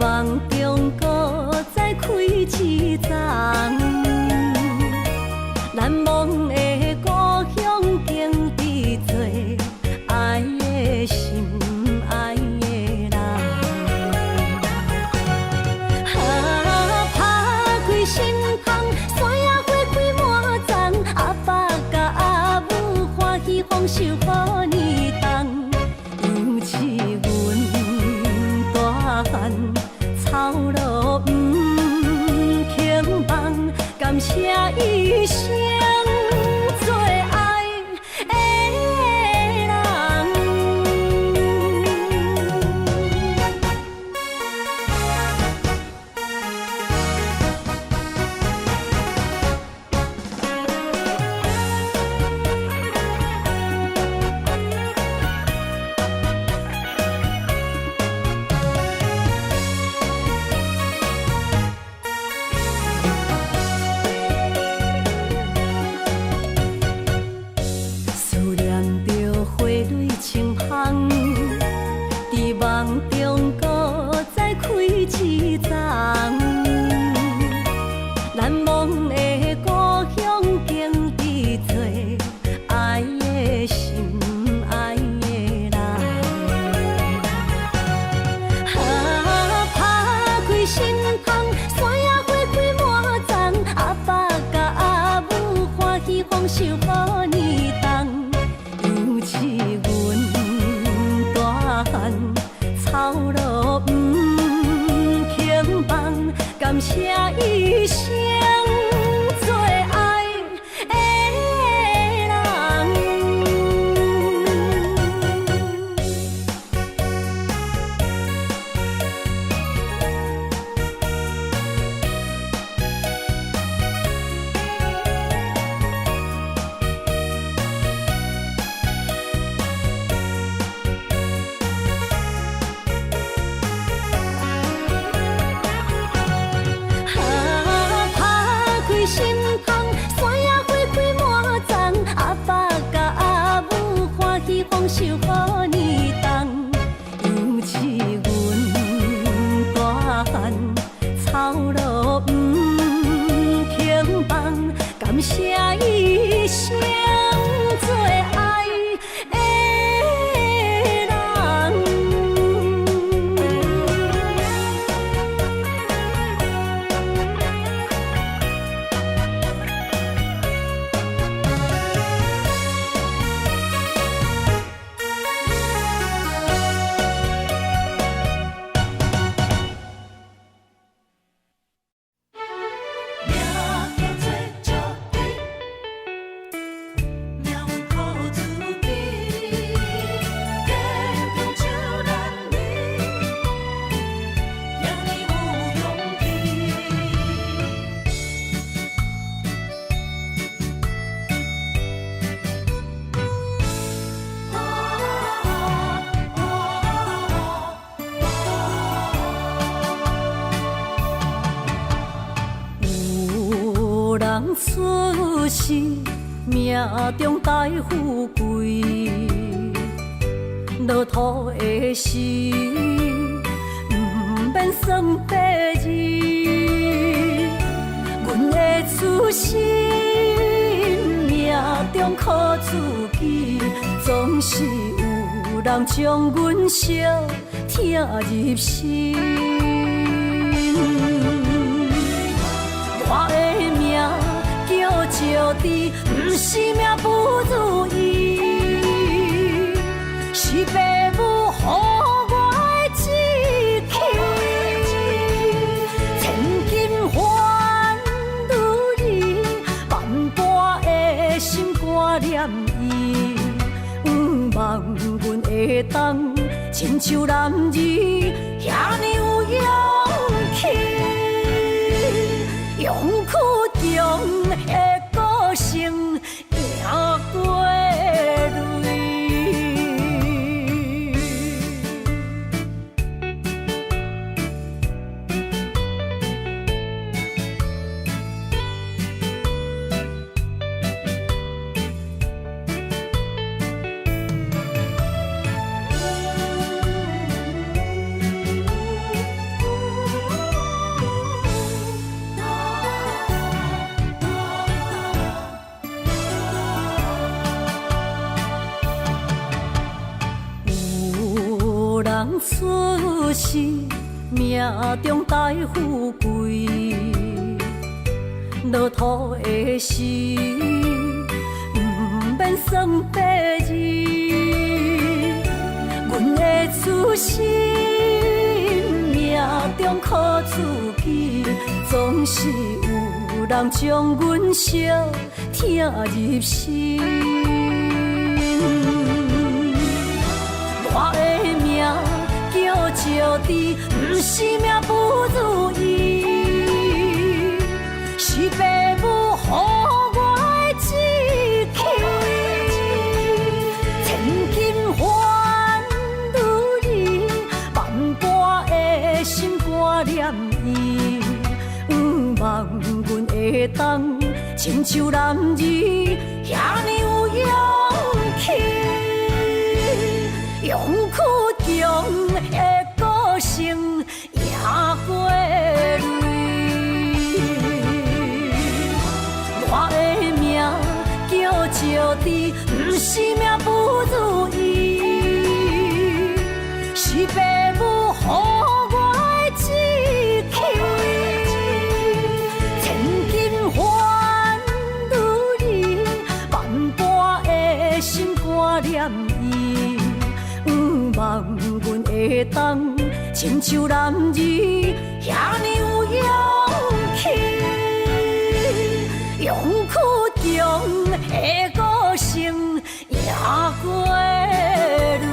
夢中閣再開一叢。難忘的故鄉，經佇做愛的心愛的人。啊，拍開心窗，山野花開滿叢，阿爸佮阿母歡喜豐收予年冬，養飼阮大漢，操勞毋肯放，感謝一生最愛的人。思念著花蕊青芳，佇夢中閣再開一叢。難忘的故鄉，經佇做愛的心愛的人。啊，拍開心窗，山野花開滿叢，阿爸佮阿母歡喜豐收予年冬，養飼阮大漢，操勞毋肯放，感謝一生最愛的人。啊，拍開心窗，山野花開滿叢，阿爸佮阿母歡喜豐收予年冬，養飼阮大漢，操勞毋肯放，感謝一生最愛的人。命叫做石猪，命靠自己，坚强像男儿，遐呢有勇氣。有人出世命中帶富貴，落土的時毋免算八字。阮的出身命中靠自己，總是有人將阮相疼入心。我的命叫石豬，毋是命不如意，是爸母予我的志氣。千金煩女兒，萬般的心肝念伊，向望阮會當親像男兒，遐呢有勇氣。勇氣強的個性贏過淚。中帶富貴，落土的時，毋免算八字。阮的出身命中苦自己，總是有人將阮相疼入心。我的命叫石豬，毋是命不如意，是爸母予我的志氣。千金還女兒，萬般的心肝念伊。向望阮會當親像男兒，遐爾有勇氣。勇氣強的個性贏過淚。我的命叫石豬，毋是命不如意，是爸母予我的志氣。千金還女兒，萬般的心肝念伊。向望阮會當親像男兒，遐爾有勇氣。勇氣強的個性贏過淚。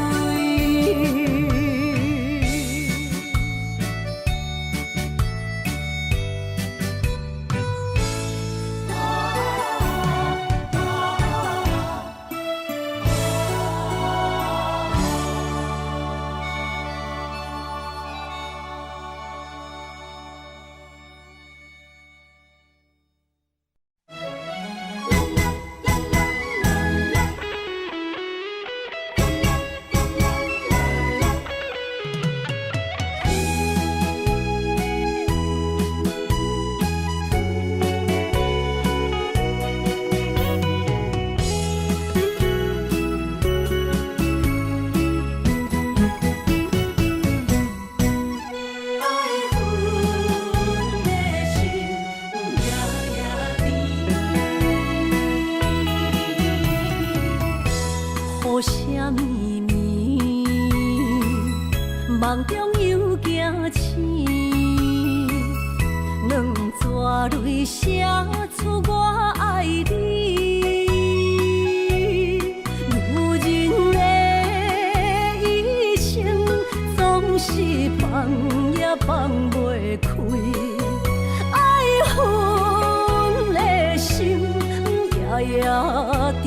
愛阮的心夜夜甜。雨聲綿綿，夢中又驚醒，兩逝淚寫出我愛你。女人的一生總是放也放袂開，愛恨的心夜夜甜。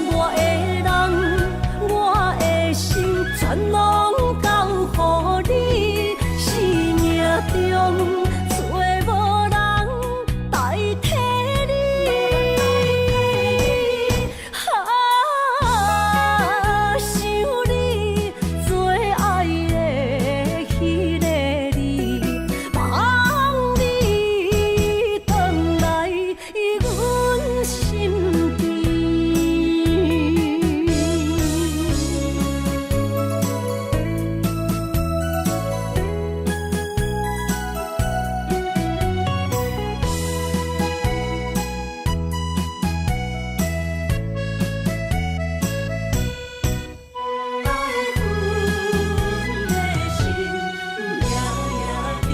我的人，我的心，全攏交予你。生命中找無人代替你。啊，想你最愛的彼个你，望你轉來阮身邊。愛阮的心夜夜甜。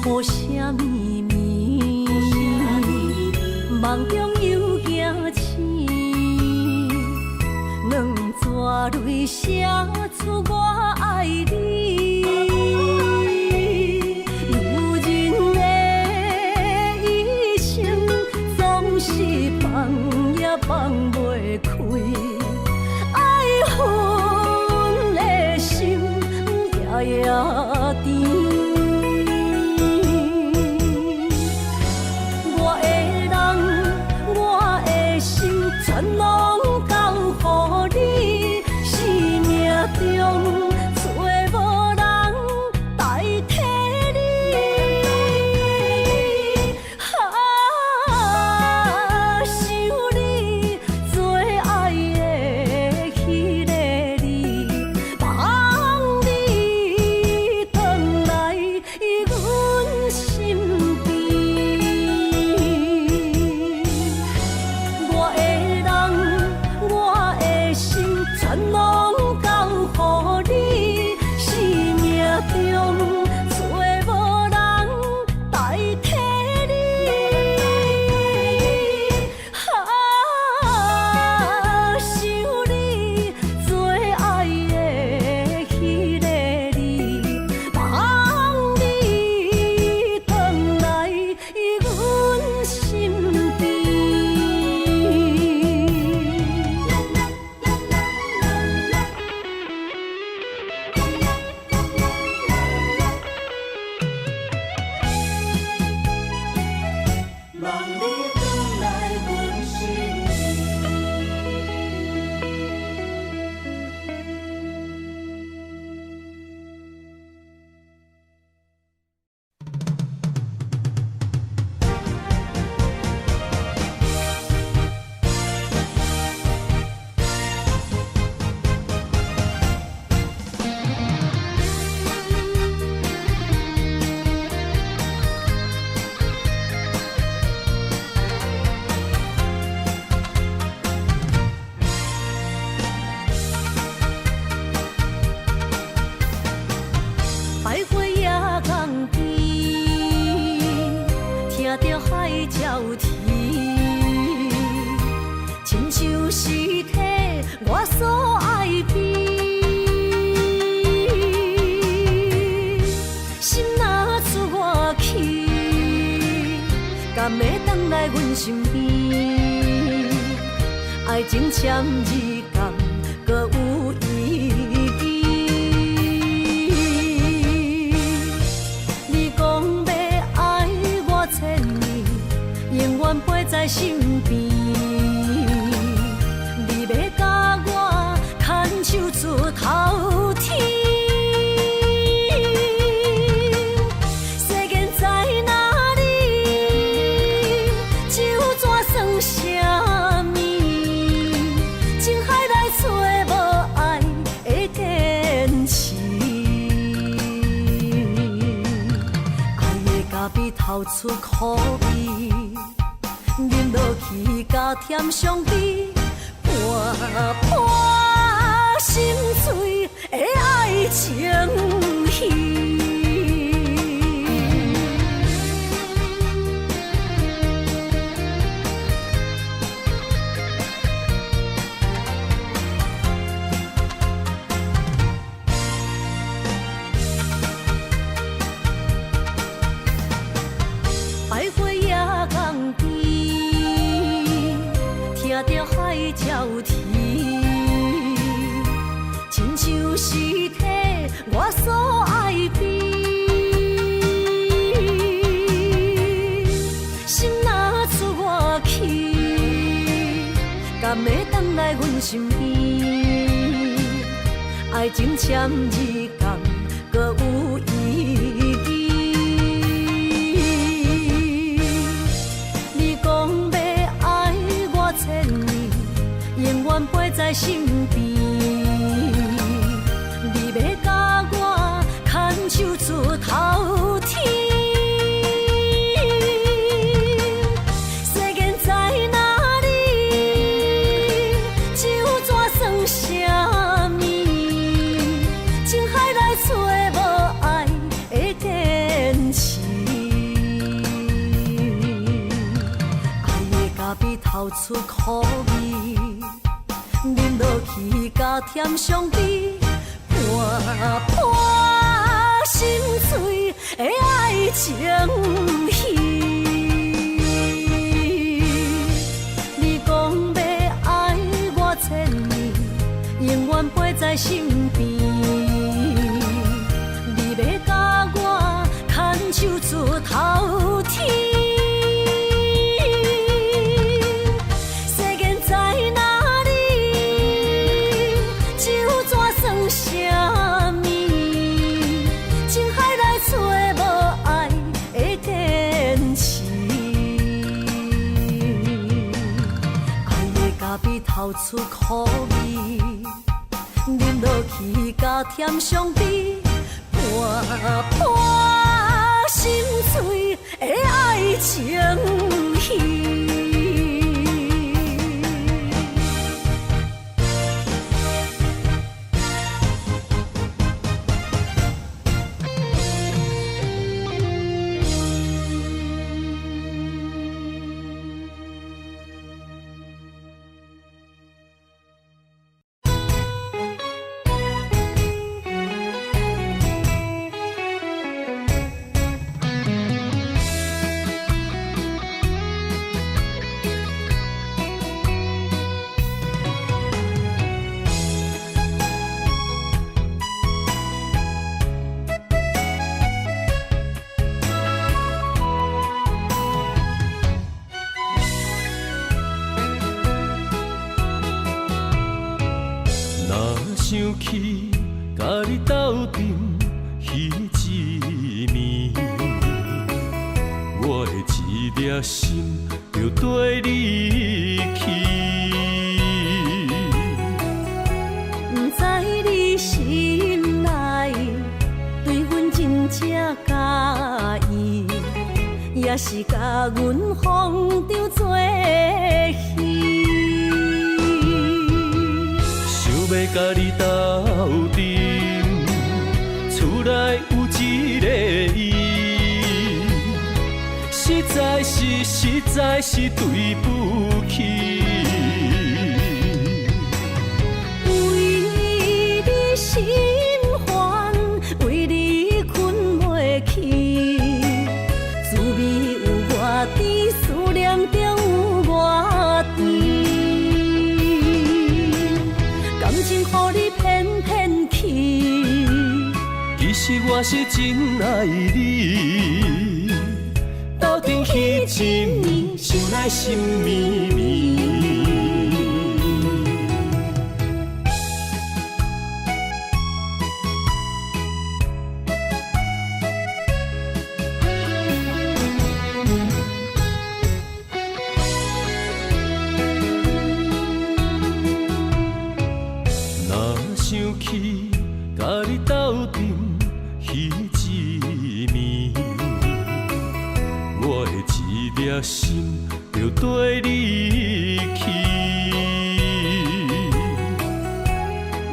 雨聲綿綿，夢中又驚醒，兩逝淚寫出我愛你。女人的一生總是放也放袂開，愛恨的心夜夜甜。我的人，我的心，全攏交予你。生命中找無人代替你。啊，想你最會轉來阮身邊？愛情簽字敢閣有意義？你講欲愛我千年，永遠陪在身邊。你欲共我牽手出頭天。世間在哪裡？酒怎算啥物？情海內找無愛的堅持。愛的咖啡透出苦味，啉落去加添傷悲，半破心碎的愛情戲。百花野江邊，聽著海鳥啼，親像是替我所愛悲。心若出外去，敢會轉來阮身邊？愛情簽字敢閣有意義？你講欲愛我千年，永遠陪在身邊。你欲共我牽手出頭天。世間在哪裡？酒怎算啥物？情海內找無愛的堅持。愛的咖啡透出苦味，啉落去加添傷悲，半破心碎的愛情戲。你講欲愛我千年，永遠陪在身邊。你欲共我牽手出頭天。世間在哪裡？酒怎算啥物？情海內找無愛的堅持。愛的咖啡透出苦味，啉落去加添傷悲，半破心碎的愛情戲。若想起共你鬥陣彼一暝，我的一粒心就綴你去。毋知你心內對阮真正佮意，抑是共阮風中做戲。想欲共你鬥陣，厝內有一个伊，實在是對不起。為你心煩，為你睏袂去，滋味有偌甜，酸實我是真愛你，鬥陣彼一暝，想來心綿綿。若想起佮你鬥陣彼一暝，我的一粒心就綴你去。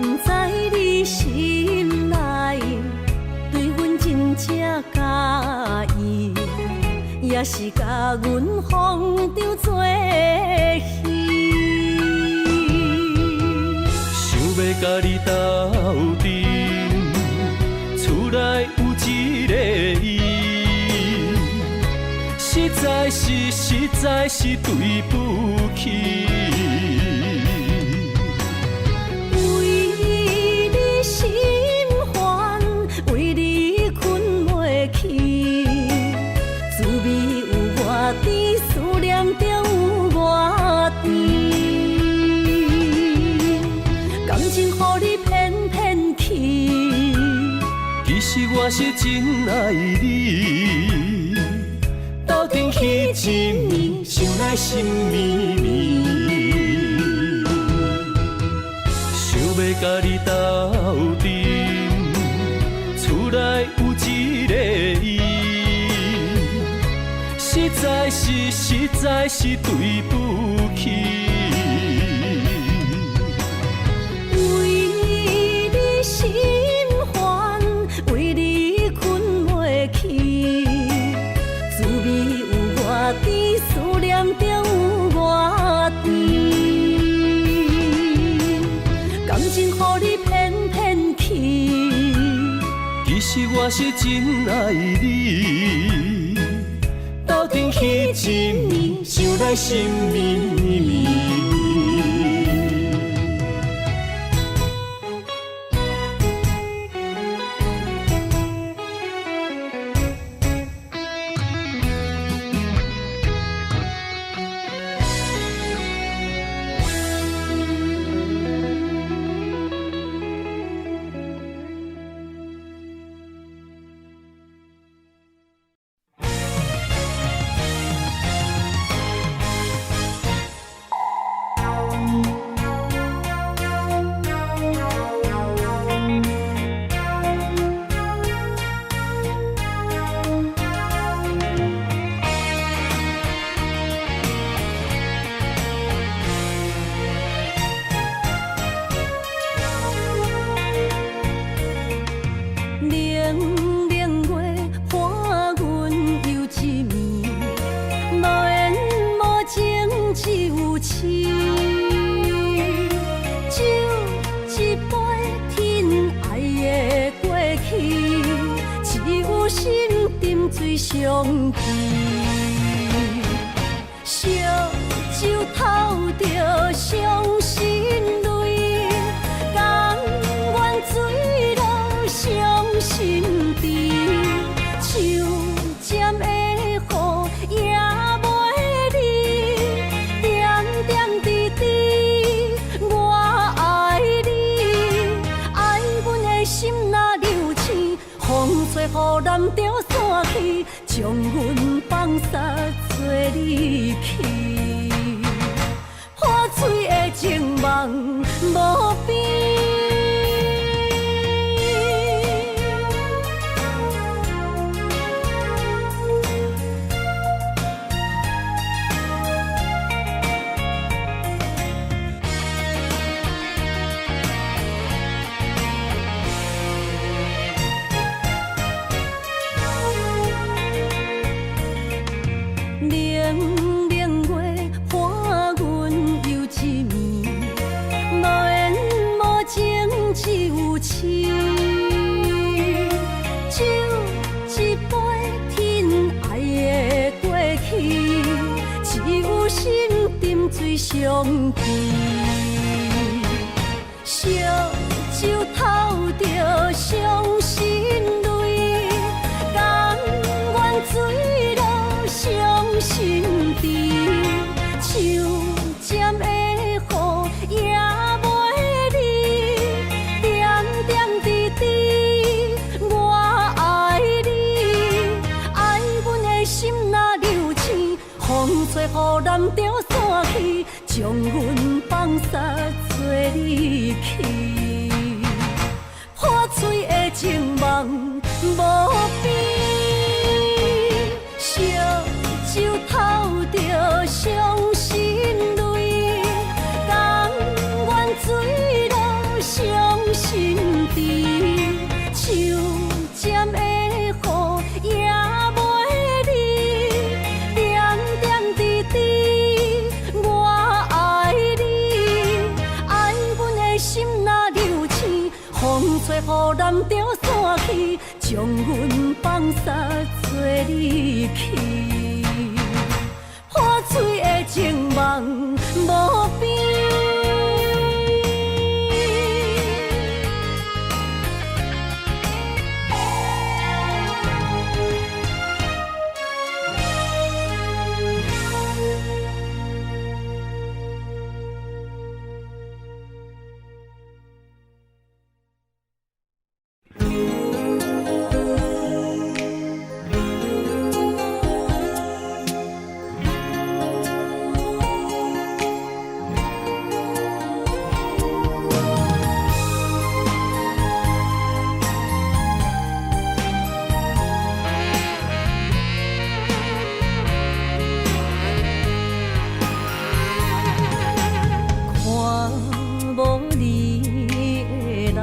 毋知你心內對阮真正佮意，抑是共阮風當做戲。想欲佮你鬥陣，厝內有一个伊，實在是實在是對不起。為你心煩，為你睏袂去，滋味有偌甜，思念就有偌甜。感情予你騙騙去，其實我是真愛你，鬥陣彼一暝，想來心綿綿。想欲佮你鬥陣，厝內有一个伊，實在是實在是對不起。為你心煩，為你睏袂去，滋味有偌甜，思念就有偌甜。感情予你騙騙去，其實我是真愛你，鬥陣彼一暝，想來心綿綿。冷冷月伴阮又一暝，無緣無情只有痴。酒一杯天愛的過去，只有心沉醉相記。燒酒透著傷心淚，甘願墜落傷心池，像針的雨也袂離，點點滴滴我愛你，愛阮的心若流星，風吹予南著散去，將阮放捒做你去。破碎的情夢無邊。冷冷月伴阮又一暝，無緣無情只有痴。酒一杯天愛的過去，只有心沉醉相記。燒酒透著傷心淚，著散去，將阮放捒做你去。破碎的情夢無邊，燒酒透著傷心淚，甘願墜落傷心池，樹尖的雨也袂離，點點滴滴我愛你，愛阮的心若流星，風吹予南著散去，將阮放捒做你去。破碎的情夢無邊。看無你的人，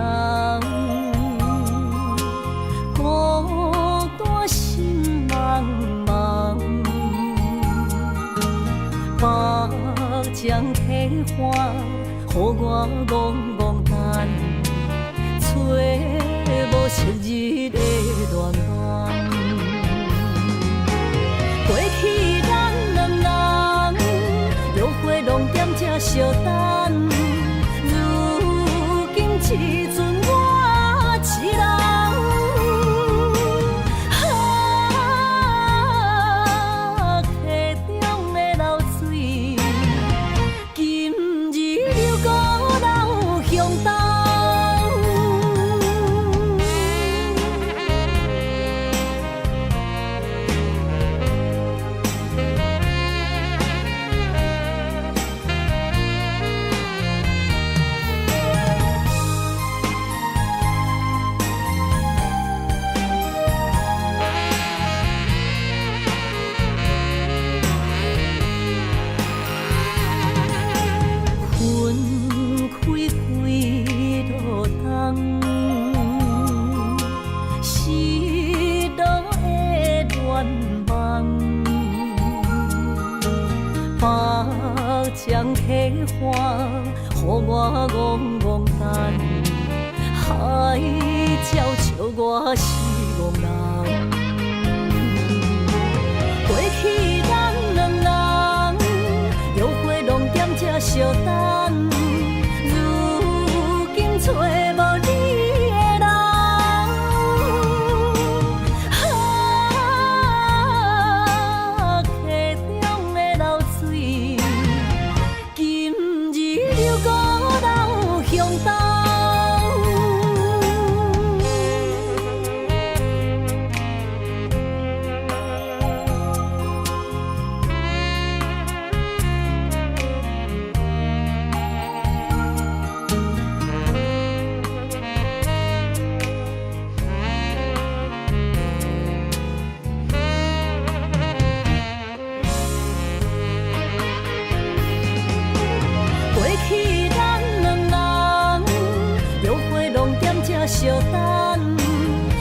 孤單心茫茫，目漿體汗，予我戆戆等，揣無昔日的戀夢。過去咱兩人，約會攏踮這相等，如今只剩我一人。啊，溪中的流水，今日又閣流向東。分開幾落冬，失落的願望，目漿體汗，予我戆戆等，海鸟笑我是戇人。過去咱兩人，約會攏踮這相等，如今揣無你的人。啊，溪中的流水，今日又閣流向東。過去咱兩人，約會攏踮這相等，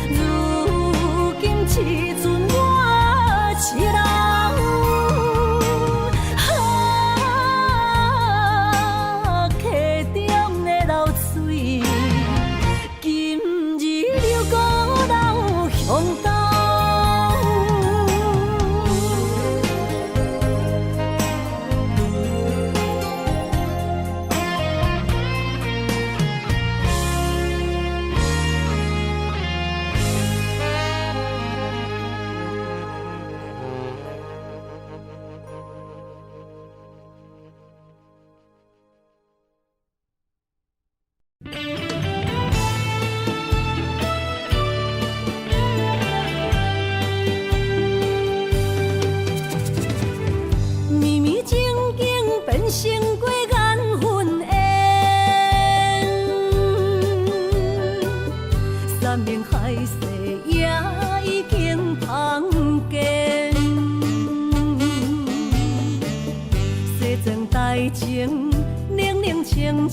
如今只剩我一人。啊，溪中的流水，今日又閣流向東。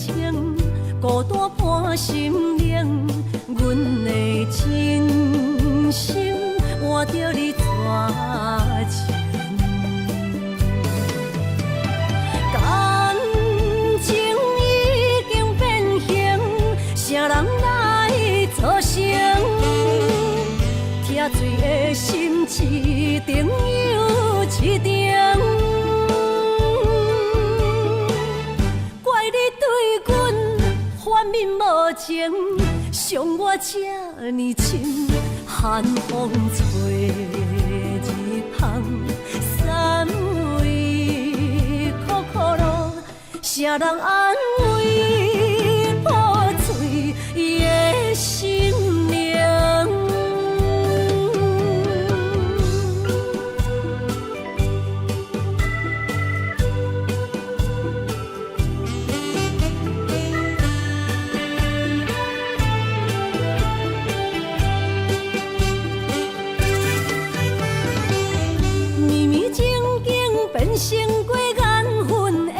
清，孤單伴心靈。阮的真心換著你絕情。感情已經變形，啥人來做成？疼醉的心一程又一程。怪你對阮反面無情，傷我這呢深。寒風吹入香，三位苦苦路，啥人安慰破碎的心靈？绵绵情景變成過緣分緣，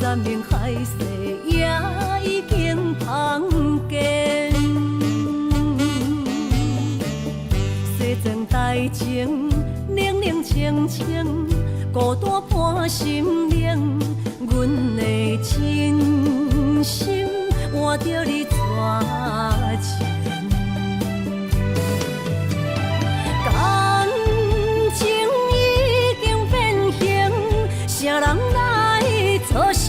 山盟海誓也已經芳見，西裝大情冷冷清清，孤單伴心靈，阮的真心換著你絕情。感情已經變形，啥人來做成？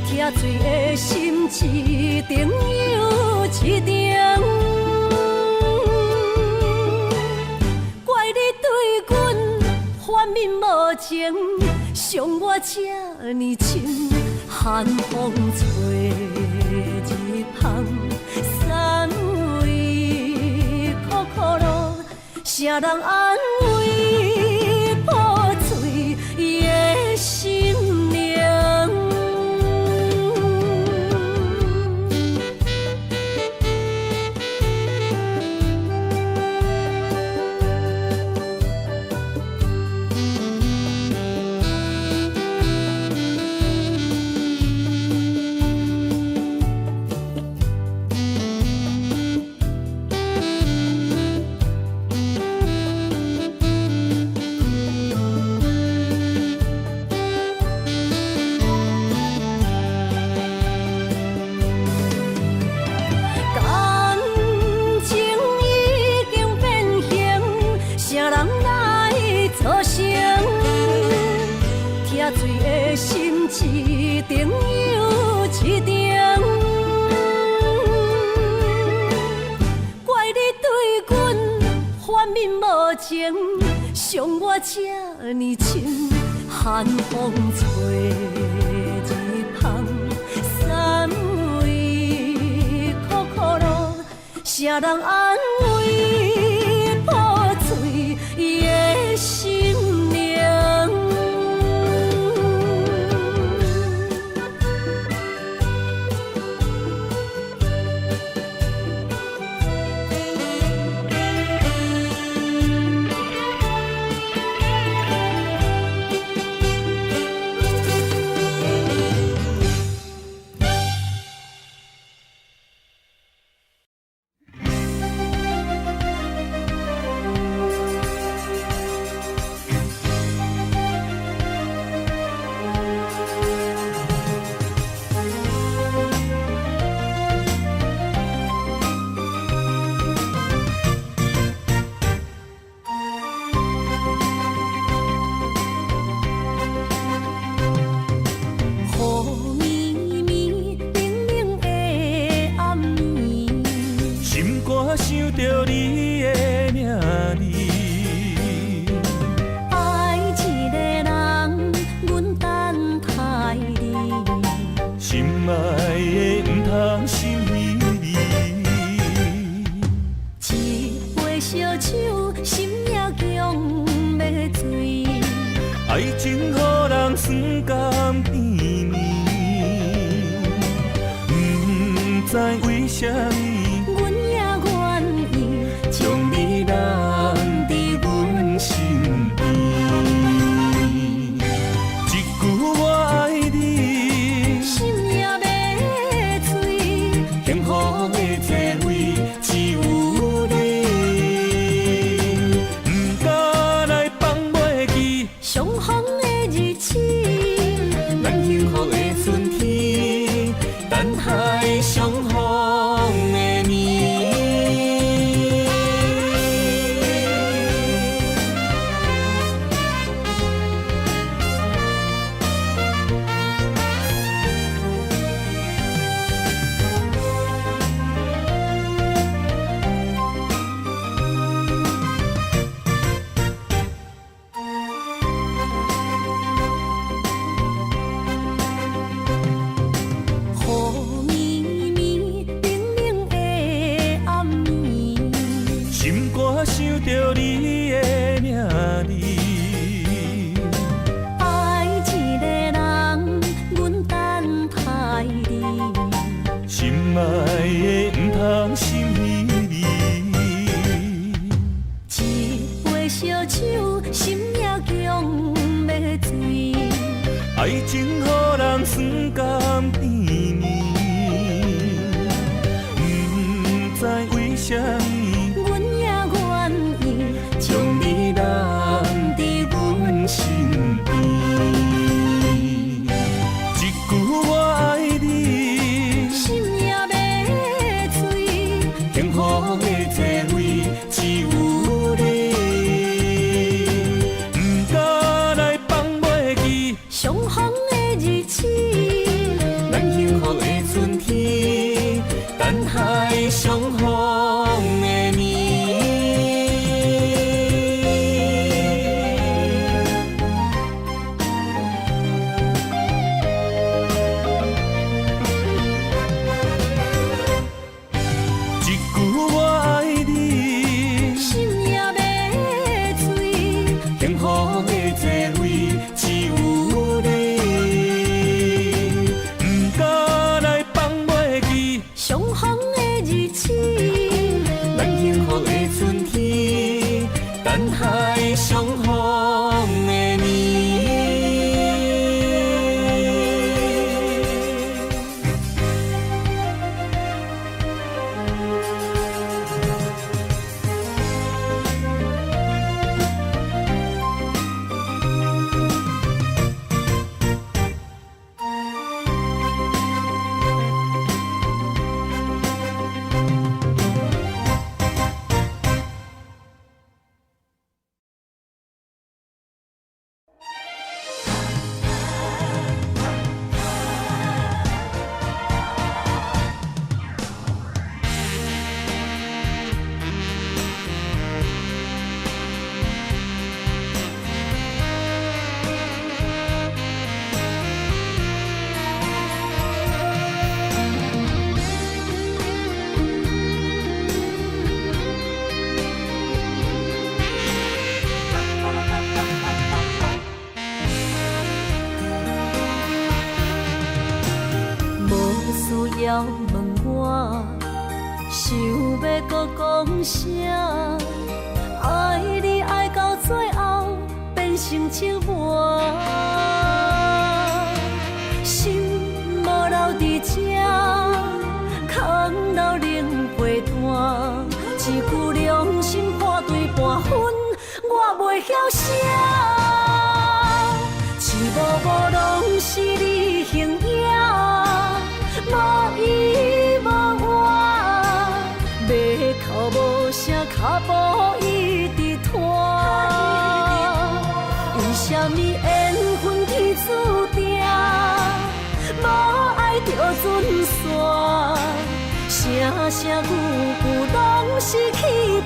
疼醉的心一程又一程。怪你對阮反面無情，傷我這呢深。寒風吹入香，三位苦苦路，啥人安慰破碎的心靈？感情已經變形，啥人來做成？疼醉的心一程又一程。怪你對阮反面無情，傷我這呢深。寒風吹入香，三位苦苦路，啥人安慰破碎的心靈？雨绵绵，冷冷的暗暝，心肝想著你的名字。愛一个人，阮等待你。心愛的毋通心稀微。一杯燒酒，心也強欲醉。愛情予人酸甘甜暝，毋知為啥物，阮也願意將你攬佇阮身邊。愛情予人酸甘甜暝，毋知為啥物，阮也願意將你攬佇阮身邊。一句我愛你，心也袂碎，幸福的座位只有你，毋敢來放袂記。相逢的日子，咱幸福的春天，等待相逢的暝。一句我愛你，心也袂碎，幸福的座位只有你，毋敢來放袂記。相逢的日子，咱幸福的春天，等待相逢的暝。無需要問我，想欲閣講啥？愛你愛到最後變成折磨，心無留佇這，空留冷被單。一句良心破碎半分，我袂曉寫。一幕幕攏是你形影，無依無倚，欲哭無聲，跤步一直拖。為啥物緣分天注定，無愛就準散，聲聲句句攏是欺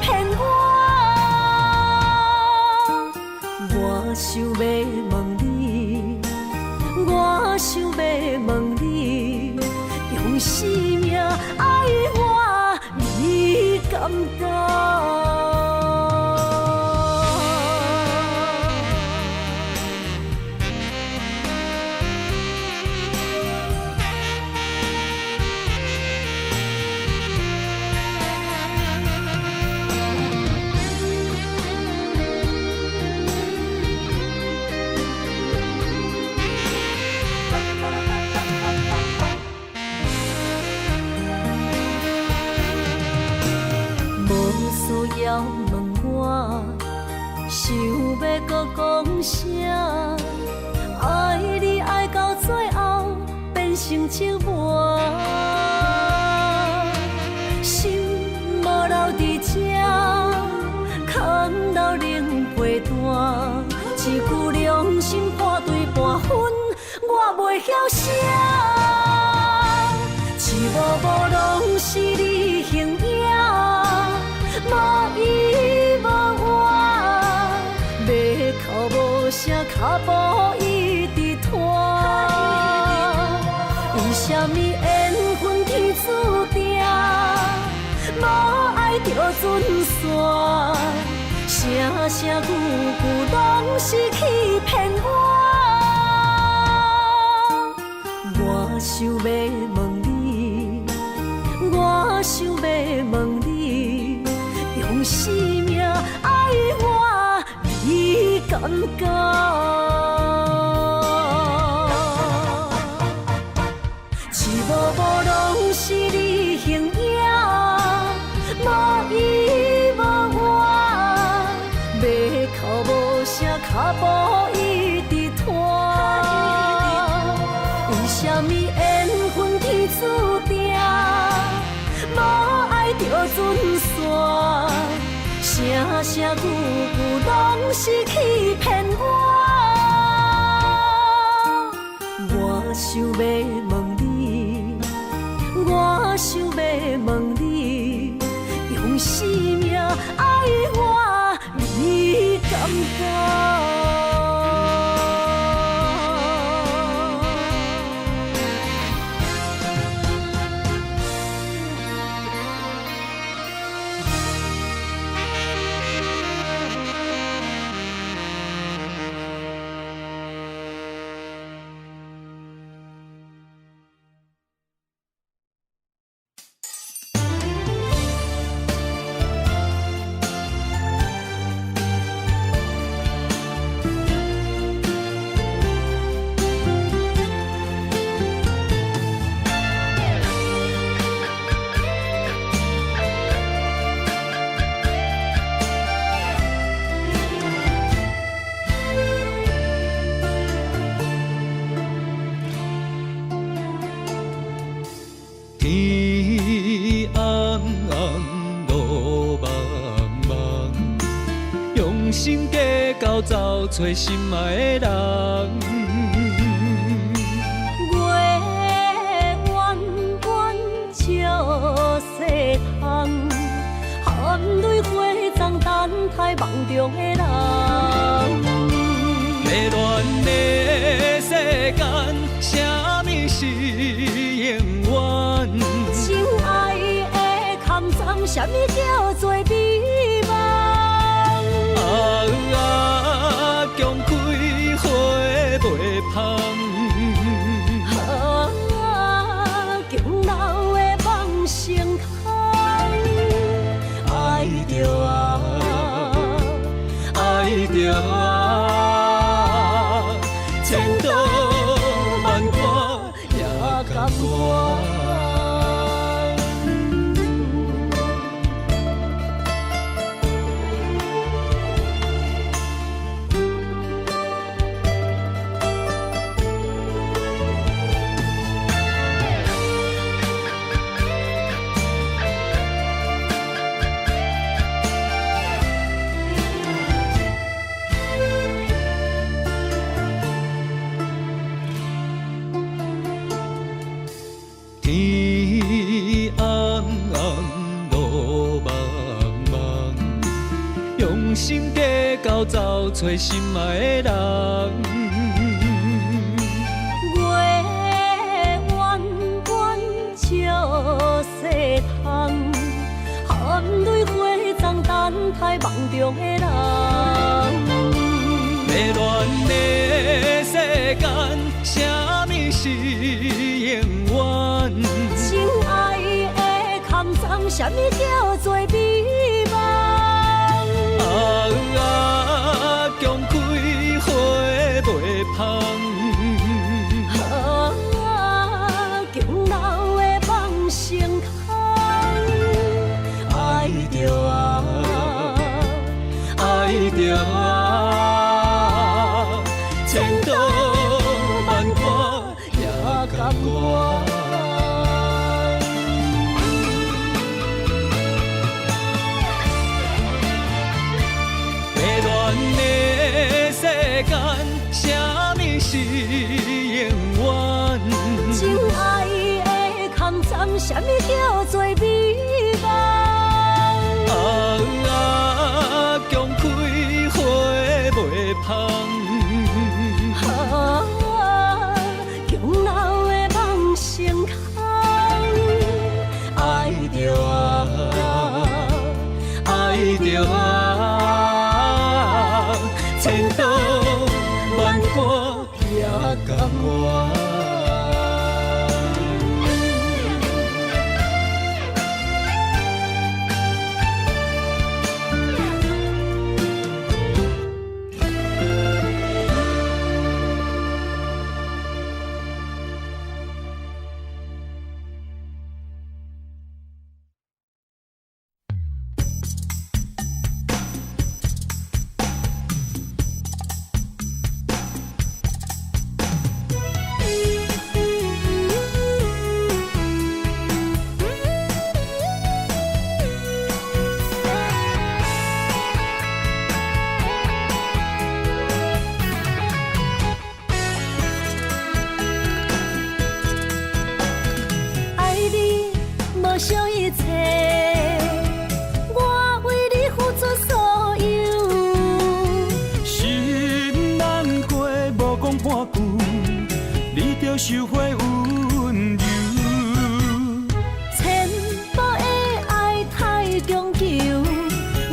騙我。我想欲問你，我想欲問你，用生命愛我，你敢當？無需要問我，想欲閣講啥？愛你愛到最後變成折磨，心無留佇這，空留冷被單。一句良心破碎半分，我袂曉寫。一幕幕攏是你形影，無依無倚，欲哭無聲，跤步一直拖。為啥物緣分天注定，無愛就準散，聲聲句句攏是欺騙我。我想欲問你，我想欲問你，用生命愛我，你敢敢？啥物緣分天注定，無愛就陣散，聲聲句句攏是欺騙我。我想欲問你，我想欲問你，用生命愛我，你敢甘？天暗暗，路茫茫，用心計較走揣心愛的人。月圓圓照世通，含淚回藏等待夢中的人。迷戀的世間，啥物是永遠？情愛的空葬，啥物叫做美夢？啊啊，強開花袂芳。啊，強留的夢成空。愛著啊，愛著啊，千刀萬割也甘願。天暗暗，路茫茫，用心計較走揣心愛的人。月圓圓照世通，含淚回藏等待夢中的人。迷戀的世間，啥物是永遠？情愛的空葬，啥物叫做美夢？啊啊，強開花袂芳。啊，強留的夢成空。愛著啊，愛著啊，千刀萬割也甘願。迷戀的世間，啥物是永遠？情愛的空葬，啥物叫做美夢？啊啊，強開花袂芳。啊，強留的夢成空。愛著啊，愛著啊，千刀萬割也甘願。天收回溫柔。淺薄的愛太強求，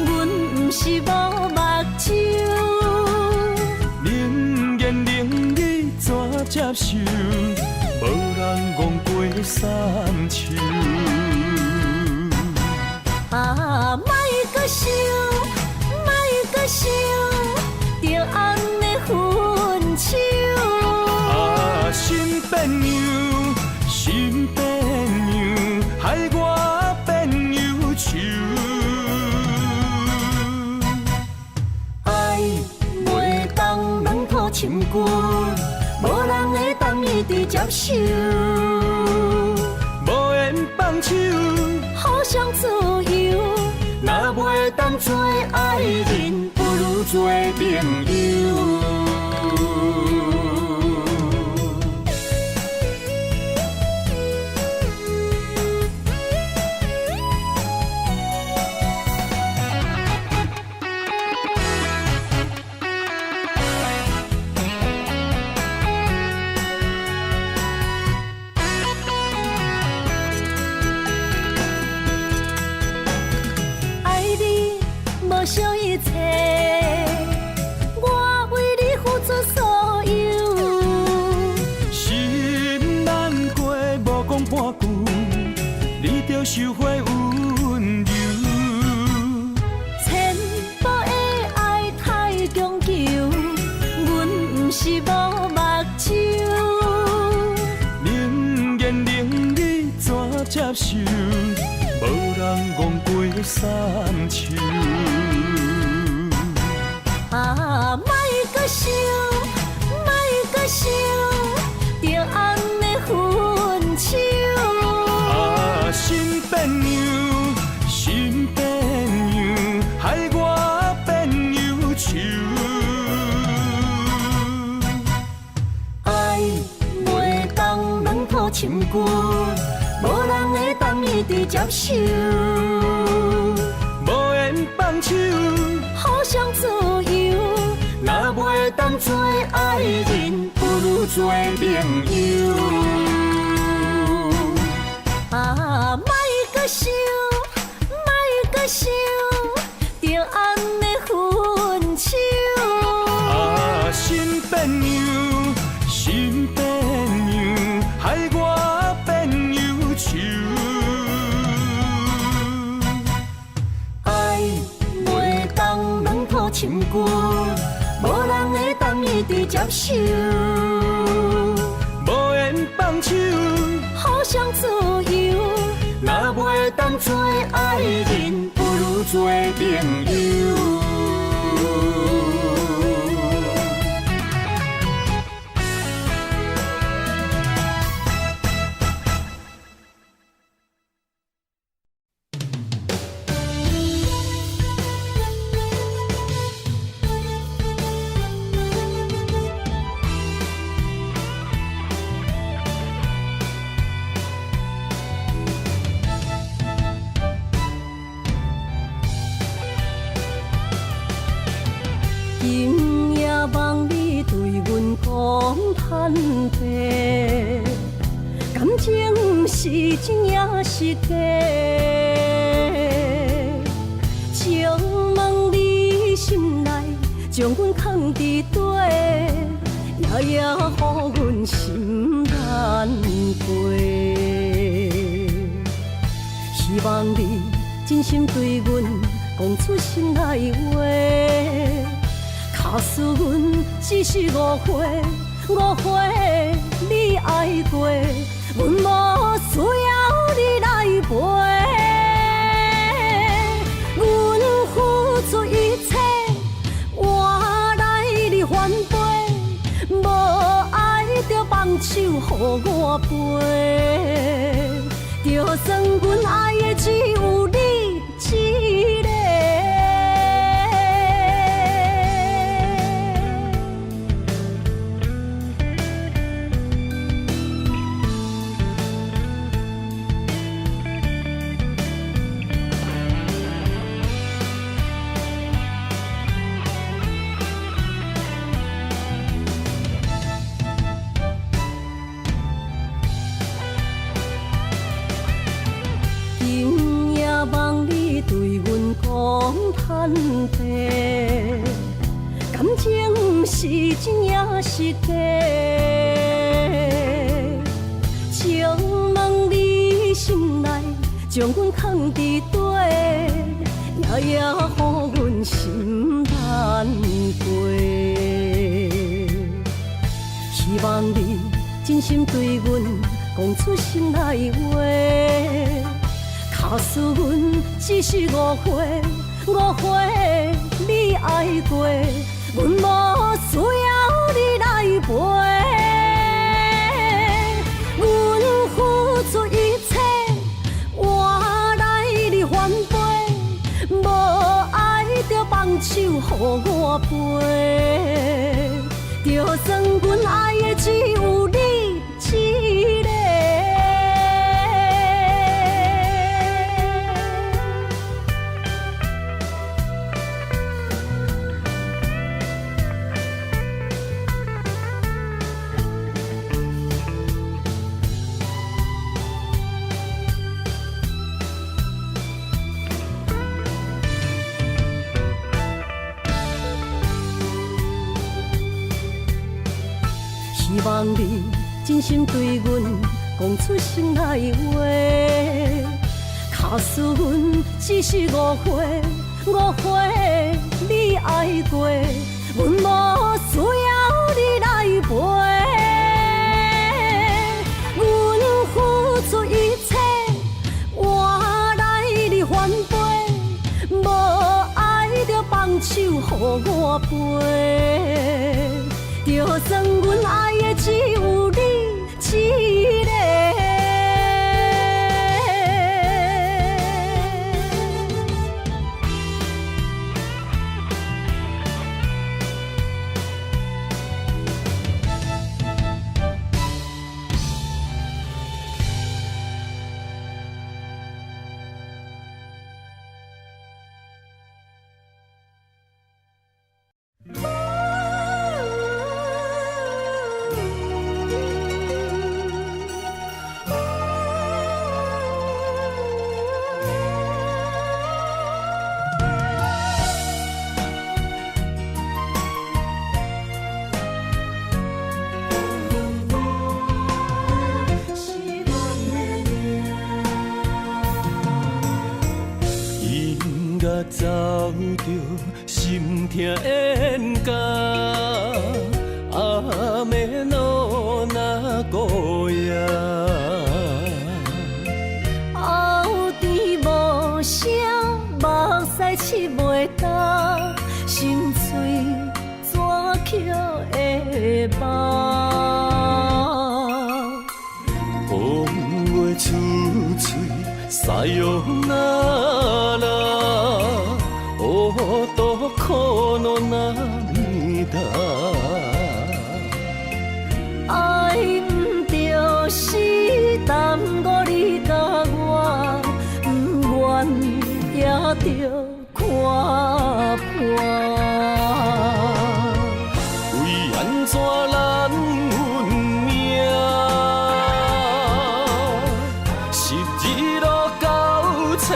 阮毋是無目睭。冷言冷語怎接受？無人戇過三秋。啊，莫閣想，莫閣想，著按呢分手。啊，心變樣，心變樣，害我變憂愁。愛袂當兩土深舊，無人會當一直接受。無緣放手，互相自由。若袂當做愛人，不如做朋友。愛你無惜一切，我為你付出所有。心難過，無講半句，你就收回溫柔。淺薄的愛太強求，阮毋是無目睭。冷言冷語怎接受？無人戇過三秋。啊，莫閣想，莫閣想，著按呢分手。啊，心變樣，心變樣，害我變憂愁。愛袂當兩土深舊，無人會當一直接受。無緣放手，互相自由。若袂當做愛人，不如做朋友。啊，莫閣想，莫閣想，著按呢分手。啊，心變樣，心變樣，害我變憂愁。愛袂當兩土深舊，無人會當一直接受。無緣放手，互相自由。若袂當做愛人，不如做朋友。今夜望你對阮講坦白，感情是真抑是假？請問你心內將阮藏佇底，夜夜予阮心難過。希望你真心對阮講出心內話。假使阮只是誤會，誤會你愛過，阮無需要你來陪。阮付出一切，換來你反背，無愛就放手予我飛。就算阮愛的只有你一个。传递，感情是真抑是假？请问你心内将阮藏伫底，夜夜予阮心难过。希望你真心對阮講出心內話，假使阮只是誤會，誤會你愛過，阮無需要你來陪。阮付出一切，換來你反背，無愛就放手予我飛。就算阮愛的只有你一个。希望你真心對阮講出心內話，假使阮只是誤會，誤會你愛過，阮無需要你來陪。阮付出一切，換來你反背，無愛就放手予我飛。就算阮愛的只有你一个。音樂走著心痛演甲，雨の名古屋。后甜無聲，目屎拭袂干，心碎怎捡會放？講話出嘴，さよなら，男の涙。愛毋著是耽誤你佮我，毋願也著看破。為按怎咱運命，十字路交切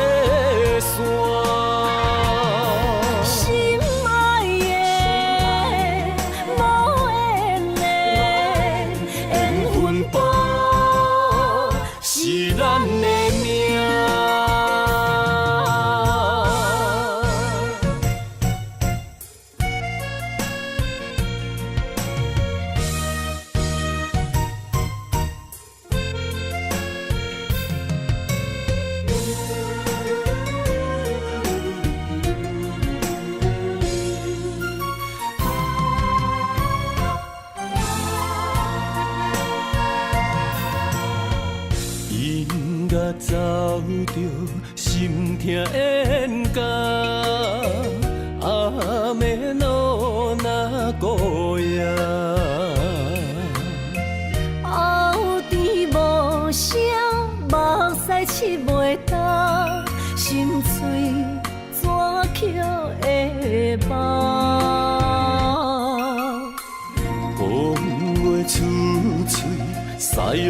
线。心愛的無緣的緣分簿，是咱的命。音樂走著心痛演甲，雨の名古屋。後甜無聲，目屎拭袂干，心碎怎捡會放？講話出嘴，さよ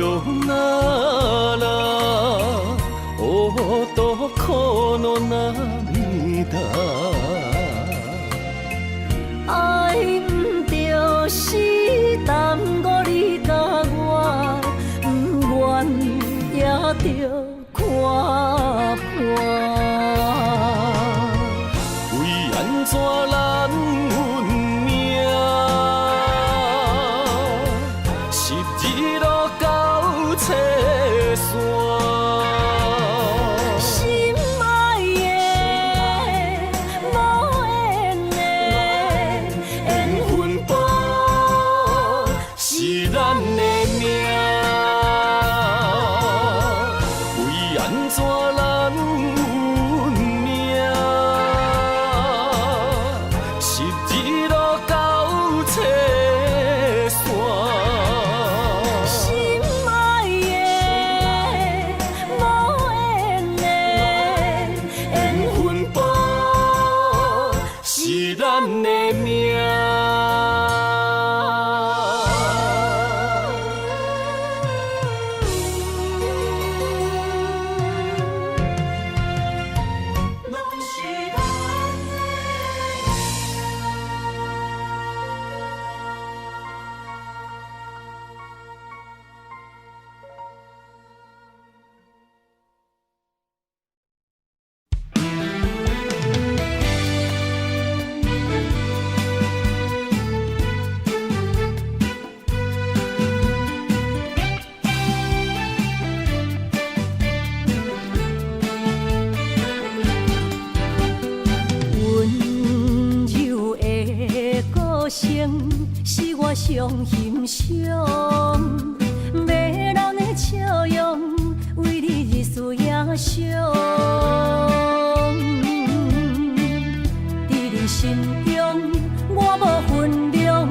なら，男の涙。著看破。為按怎咱運命？十字路交切線。心愛的，無緣的，緣分簿是咱的命。為按怎咱運命？十字路交切線。心愛的，無緣的，緣緣分簿是咱的命。攏是咱的命。溫柔的歌聲是我上欣賞，迷人的笑容為你日思夜想。佇你心中我無份量，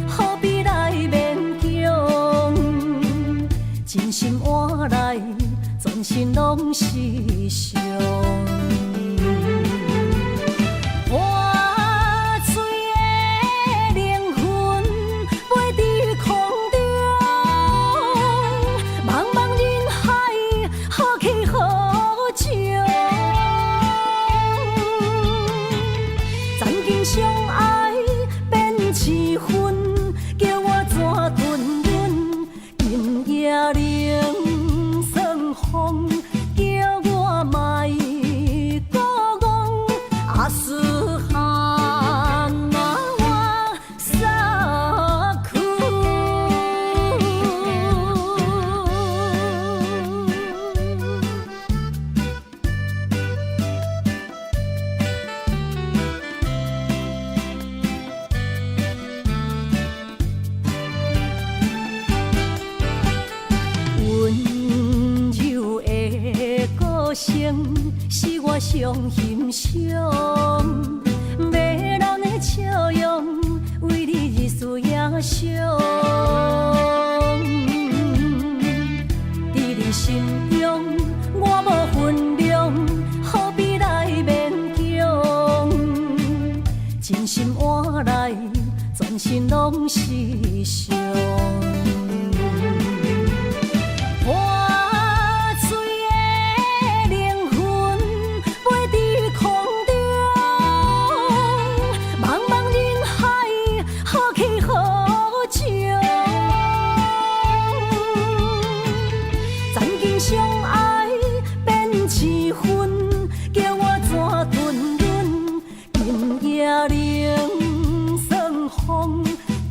何必來勉強？真心換來全身攏是傷。破碎的靈魂飛佇空中，茫茫人海，何去何從？曾經相愛變痴魂，叫我怎吞忍？今夜冷霜風，叫我莫閣戇。阿斯漢那我撒去。溫柔的歌聲是我上欣賞，迷人的笑容為你日思夜想。佇你心中我無份量，何必來勉強？真心換來全身攏是傷。破碎的靈魂飛佇空中，茫茫人海，何去何從？曾經相愛變痴魂，叫我怎吞忍？今夜冷霜風，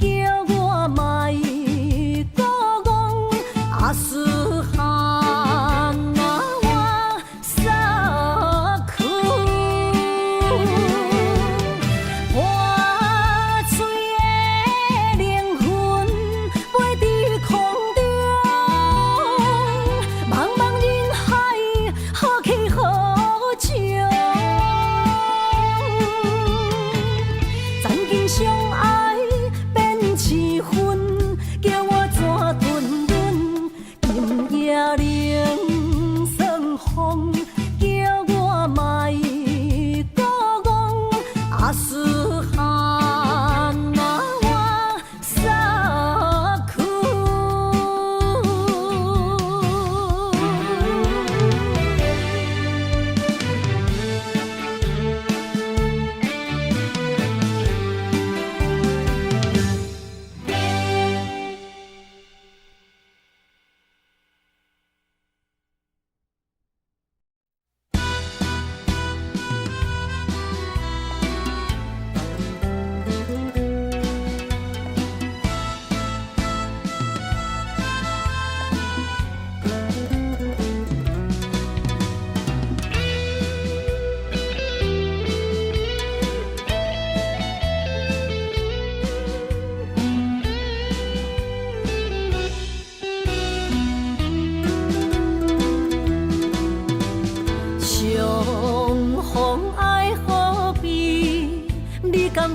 叫我莫閣戇。阿斯漢那我撒去。破碎的靈魂飛佇空中，茫茫人海，何去何從？曾經相愛變痴魂，叫我怎吞忍？今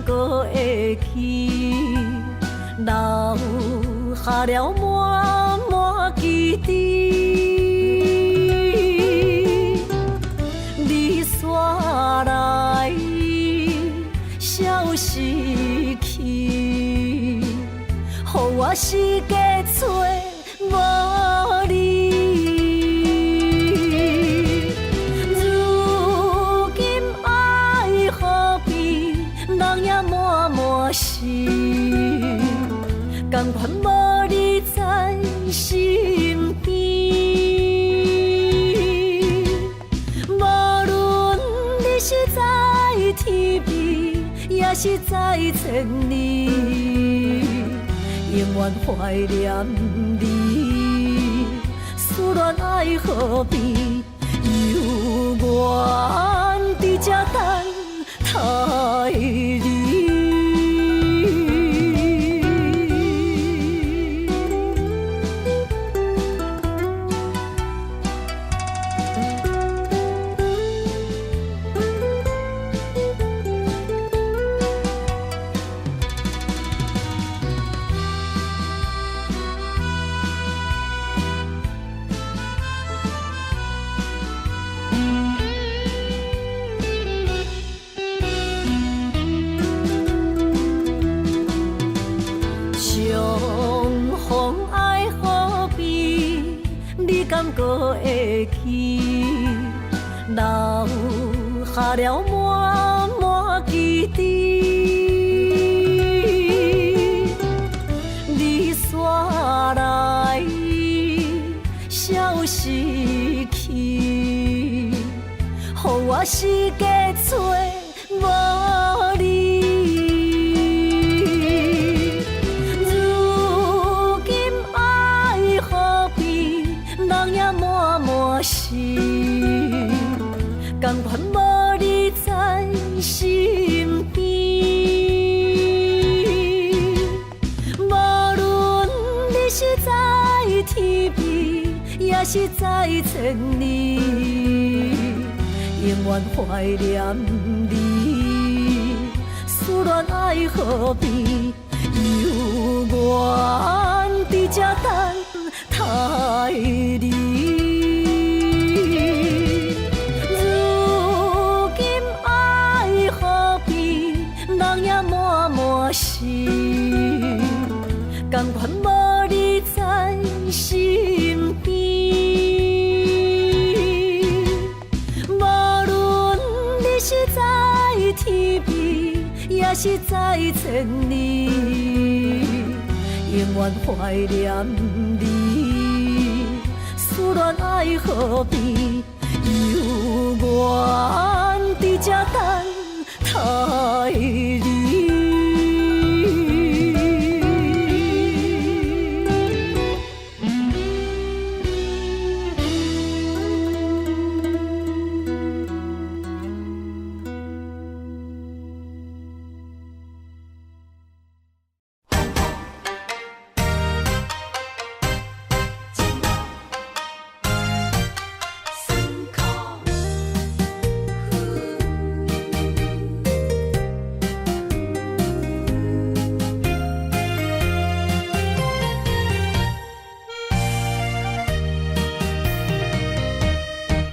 閣會記？留下了滿滿記憶。你煞來消失去，予我四界揣無你。如今愛何必，人影滿滿是，甘願無你在身邊。無論你是在天邊，抑是在千里，永遠懷念你。思戀愛何必，猶原佇這等待你。相逢愛何必，你敢閣會記？留下了滿滿記憶。你煞來消失去，予我四界揣無你。如今愛何必，人影滿滿是，甘願無你在身邊。無論你是在天邊，抑是在千里，永遠懷念你。思戀愛何必，猶原佇這等待你。如今愛何必，人影滿滿是，甘願無你在身邊。無論你是在天邊，抑是在千里，永遠懷念你。思戀愛何必，猶原佇這等待你。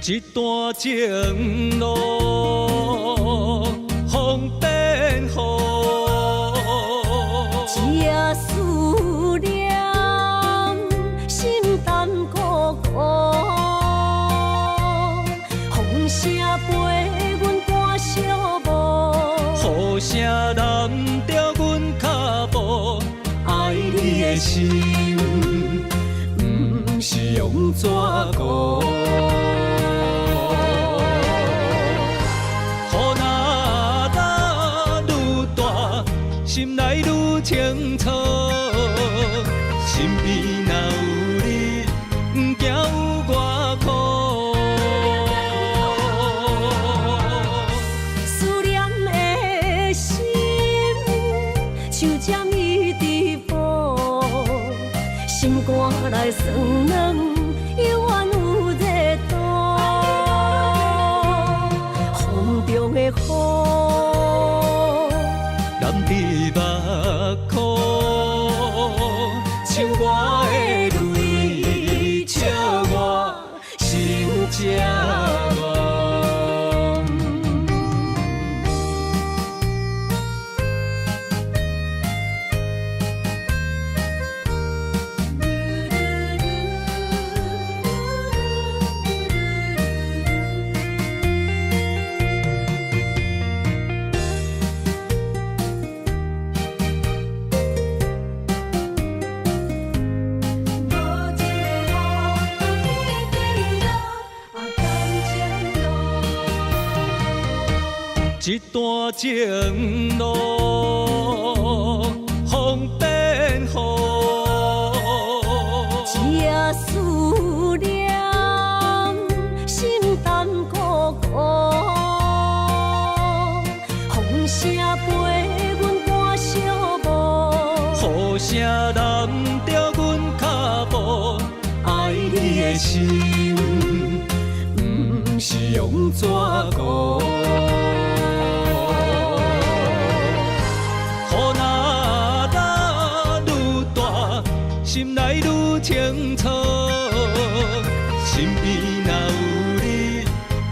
一段情路，風變雨，一夜思念，心淡孤孤。風聲陪阮趕小步，雨聲淋著阮腳步，愛你的心，毋是用紙糊。雨若落愈大，心內愈清楚。身邊若有你，毋驚有偌苦。思念的心，像針一直補，心肝內酸軟，猶原有熱度。風中的雨，淋像我的淚，笑我心這戇。無一个雨滴滴落，啊感情路。這段情路，風變雨。這思念心淡孤孤，風聲陪阮趕小步，雨聲淋著阮跤步，愛你的心，毋是用紙糊。雨若落愈大，心內愈清楚。身邊若有你，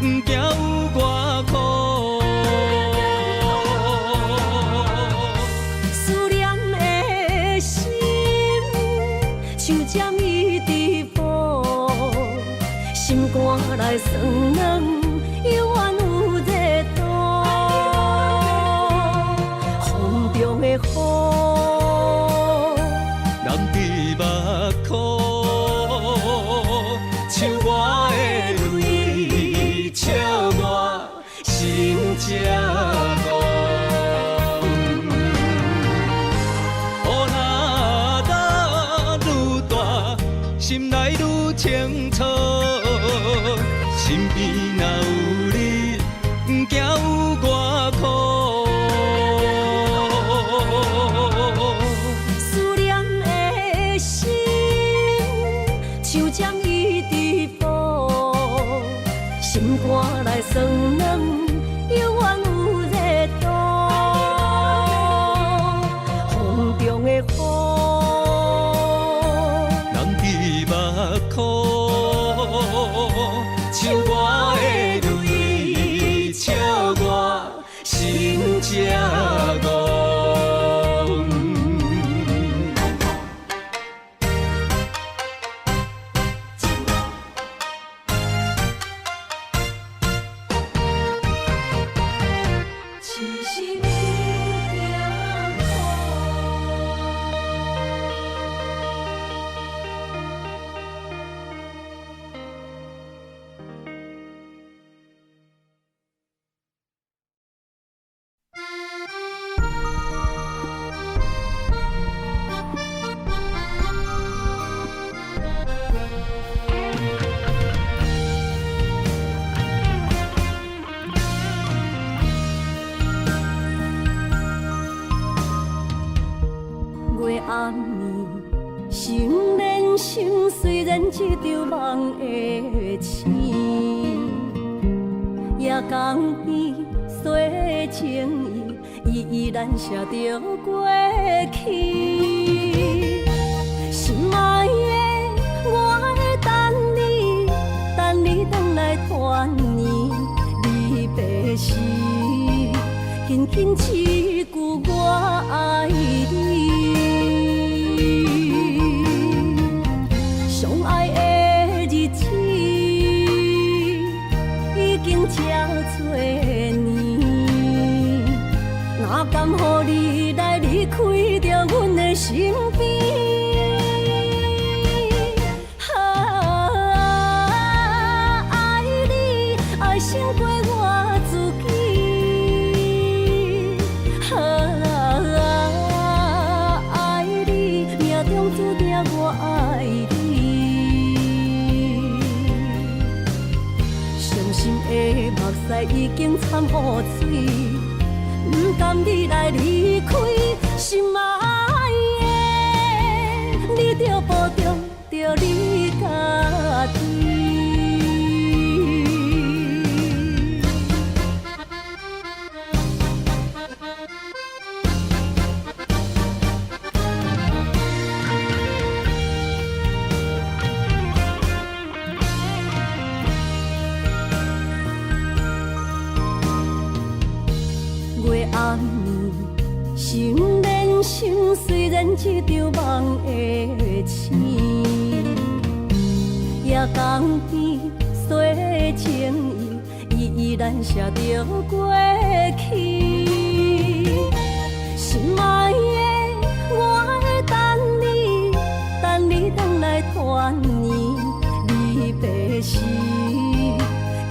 毋驚有偌苦。思念的心，像針一直補，心肝內酸軟，猶原有熱度。風中的雨，淋佇目眶，像我的淚，笑我心這戇。雨若落愈大，心內愈清楚。身邊若有你，毋驚有偌苦。思念的心，像針一直補，心肝內酸軟，猶原有熱度。風中的雨，淋佇目眶，像我的淚，笑我心這戇。痴心有点苦。月暗暝，心連心，雖然這場夢會醒，夜江邊洗情意，依依難捨著過去。心愛的，我會等你，等你轉來團圓離別時，輕輕一句我愛你。相愛的日子已經這多年，哪甘予你來離開著阮的身邊？啊，愛你愛勝過我自己。啊，愛你命中注定我愛你。傷心的目屎已經摻雨水，不甘你來離開，心愛的，你著保重著你家己。演這場夢的醒。夜江邊洗情意，依依難捨著過去。心愛的，我會等你，等你轉來團圓。離別時，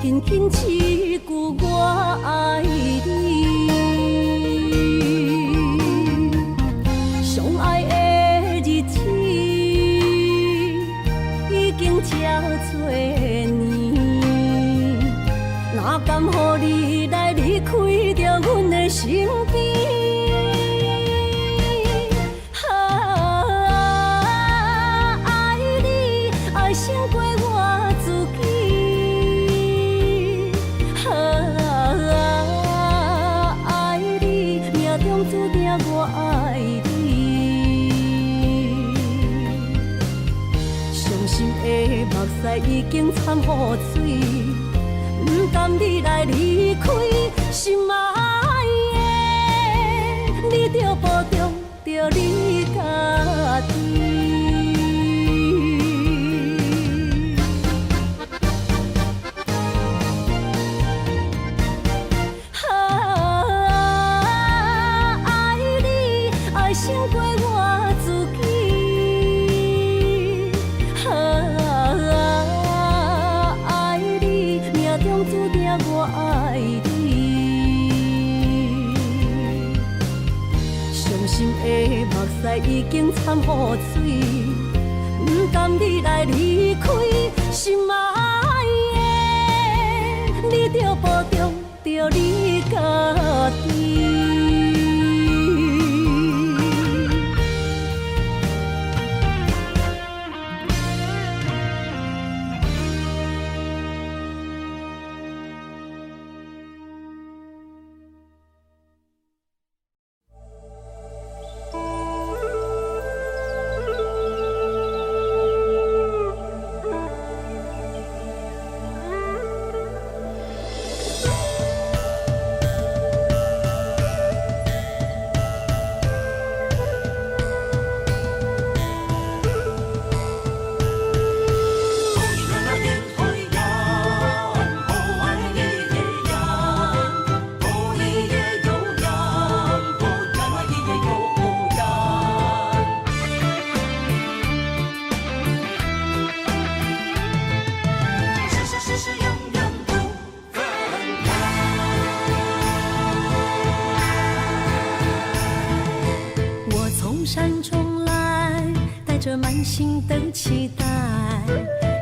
輕輕一句我愛你。相愛的日子已經這多年，哪甘予你來離開著阮的身邊？啊，愛你愛勝過我自己。啊，愛你命中注定我愛你。傷心的目屎已經摻雨水，不甘你來離開，心愛的，你著保重著你家己。啊，愛你愛勝過我自己。啊，愛你命中注定我愛你。傷心的目屎已經摻雨水，不甘你來離開，心愛的，你著保重著你家己。我從山中來，帶著滿心的期待，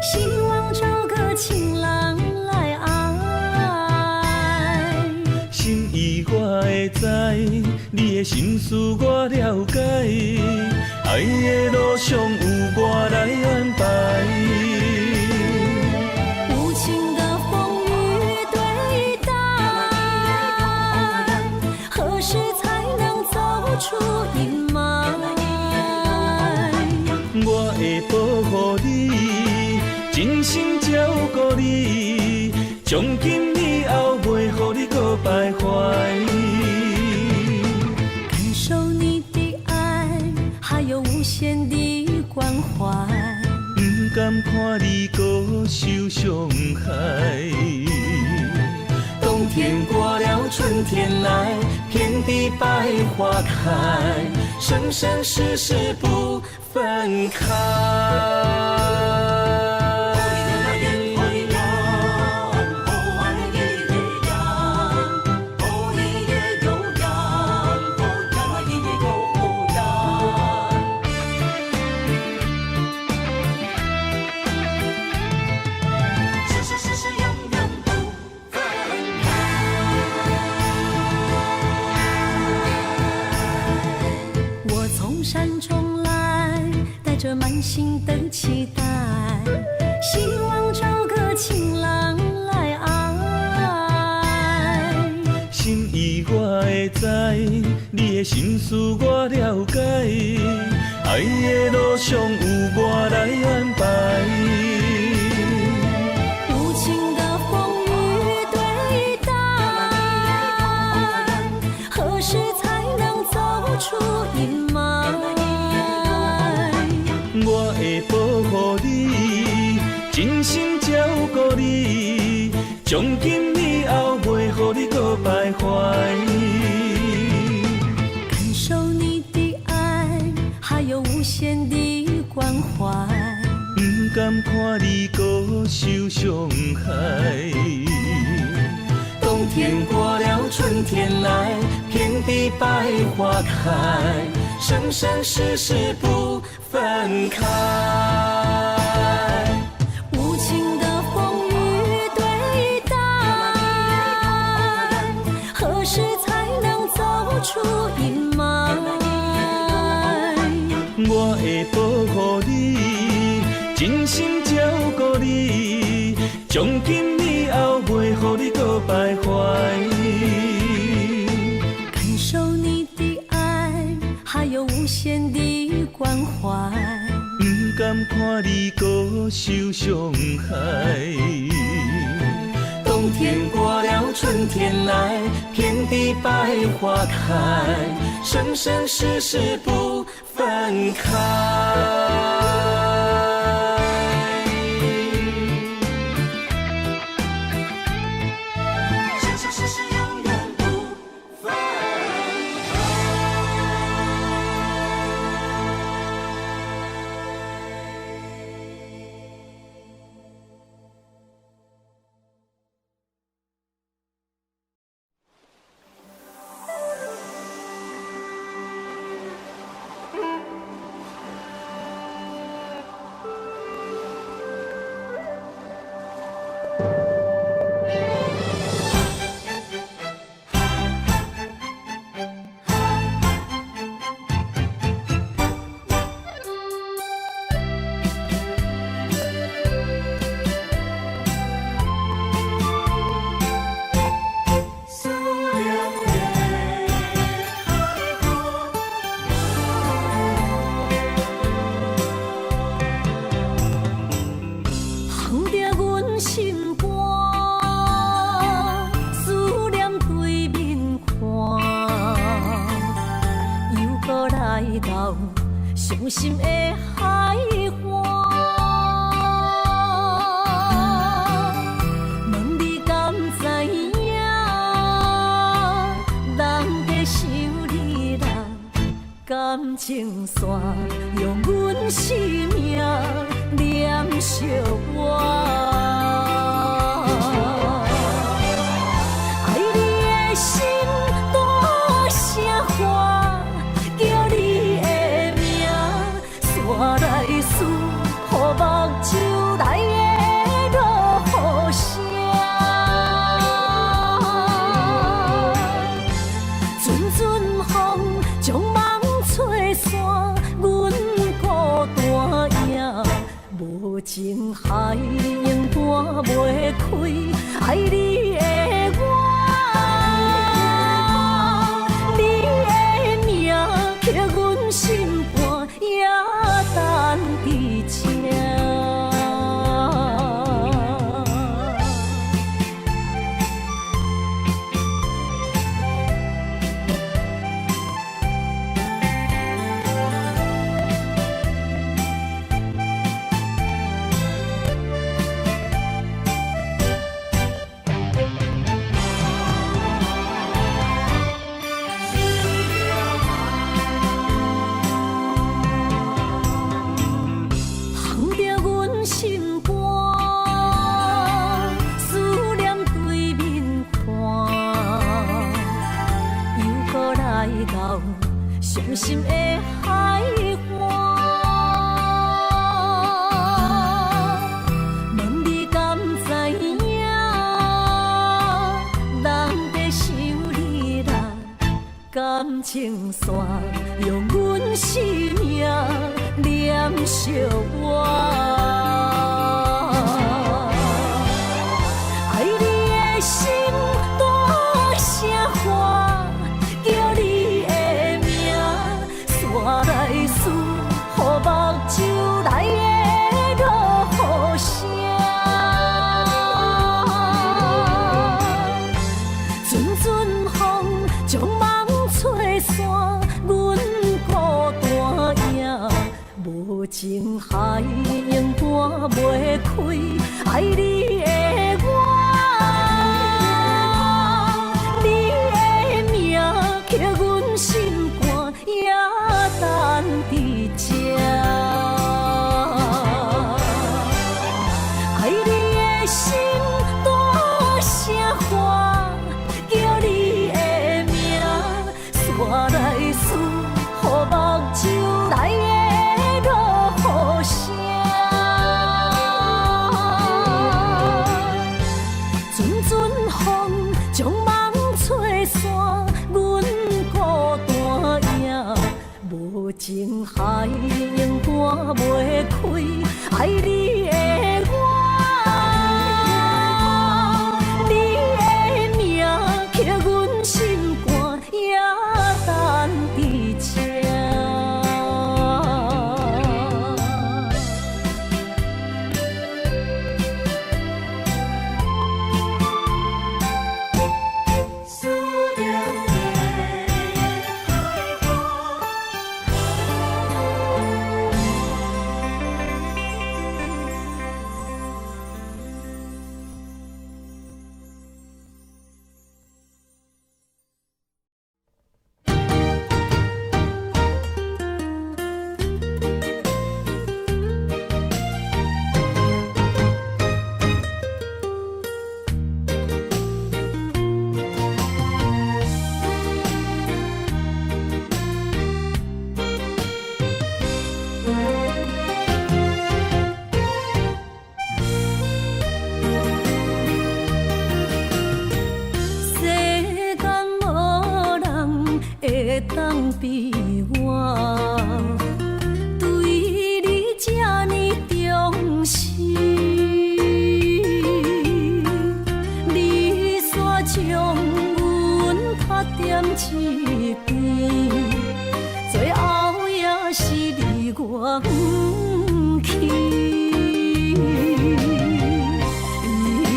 希望找個情郎來愛。心意我會知，你的心思我了解，愛的路上有我來安排。無情的風雨對待，何時才能走出陰霾？我會保護你，真心照顧你，從今以後袂予你閣徘徊。感受你的愛，還有無限的關懷。不甘看你閣受傷害。冬天過了，春天來，遍地百花開，生生世世不分開。我從山中來，帶著滿心的期待，希望找個情郎來愛。心意我會知，你的心思我了解，愛的路上有我來安排。無情的風雨對待，何時才能走出陰霾？真心照顧你，從今以後袂予你閣徘徊。感受你的愛，還有無限的關懷。毋甘看你閣受傷害。冬天過了，春天來，遍地百花開，生生世世不分開。無情的風雨對待，何時才能走出陰霾？我會保護你，真心照顧你，從今以後袂予你閣徘徊。感受你的愛，還有無限的關懷。毋甘看你閣受傷害。冬天過了，春天來，遍地百花開，生生世世不分開。生生世世永遠不分開。思念的海岸。烘著阮心肝，思念對面看，又閣來到傷心的海岸。問你敢知影，人在想你啦，感情線用阮生命連相活。愛你的心大聲喊，叫你的名，煞來思予目睭內的落雨聲。陣陣風將夢吹散，阮孤單影。無情海永斷袂開，愛你的我，你的名刻阮心肝，也等佇這。烘著阮心肝，思念對面看，又閣來到傷心的海岸。問你敢知影，人在想你啦，感情線用阮生命連相活。愛你的心大聲喊，叫你的名，煞來思予目睭內的落雨聲。陣陣風將夢吹散，阮孤單袂開，愛你的我，你的名刻阮心肝，也等佇這。愛你的心大聲喊，叫你的名，煞來輸予目睭內的落雨聲。陣陣風將夢吹散，阮孤單影，無情海永斷袂開，愛你的我，你的名刻阮心肝，也等佇這。思念的海岸。世間無人會當比我，對你這呢重視。你煞將阮拍踮一邊，最後也是離我遠去。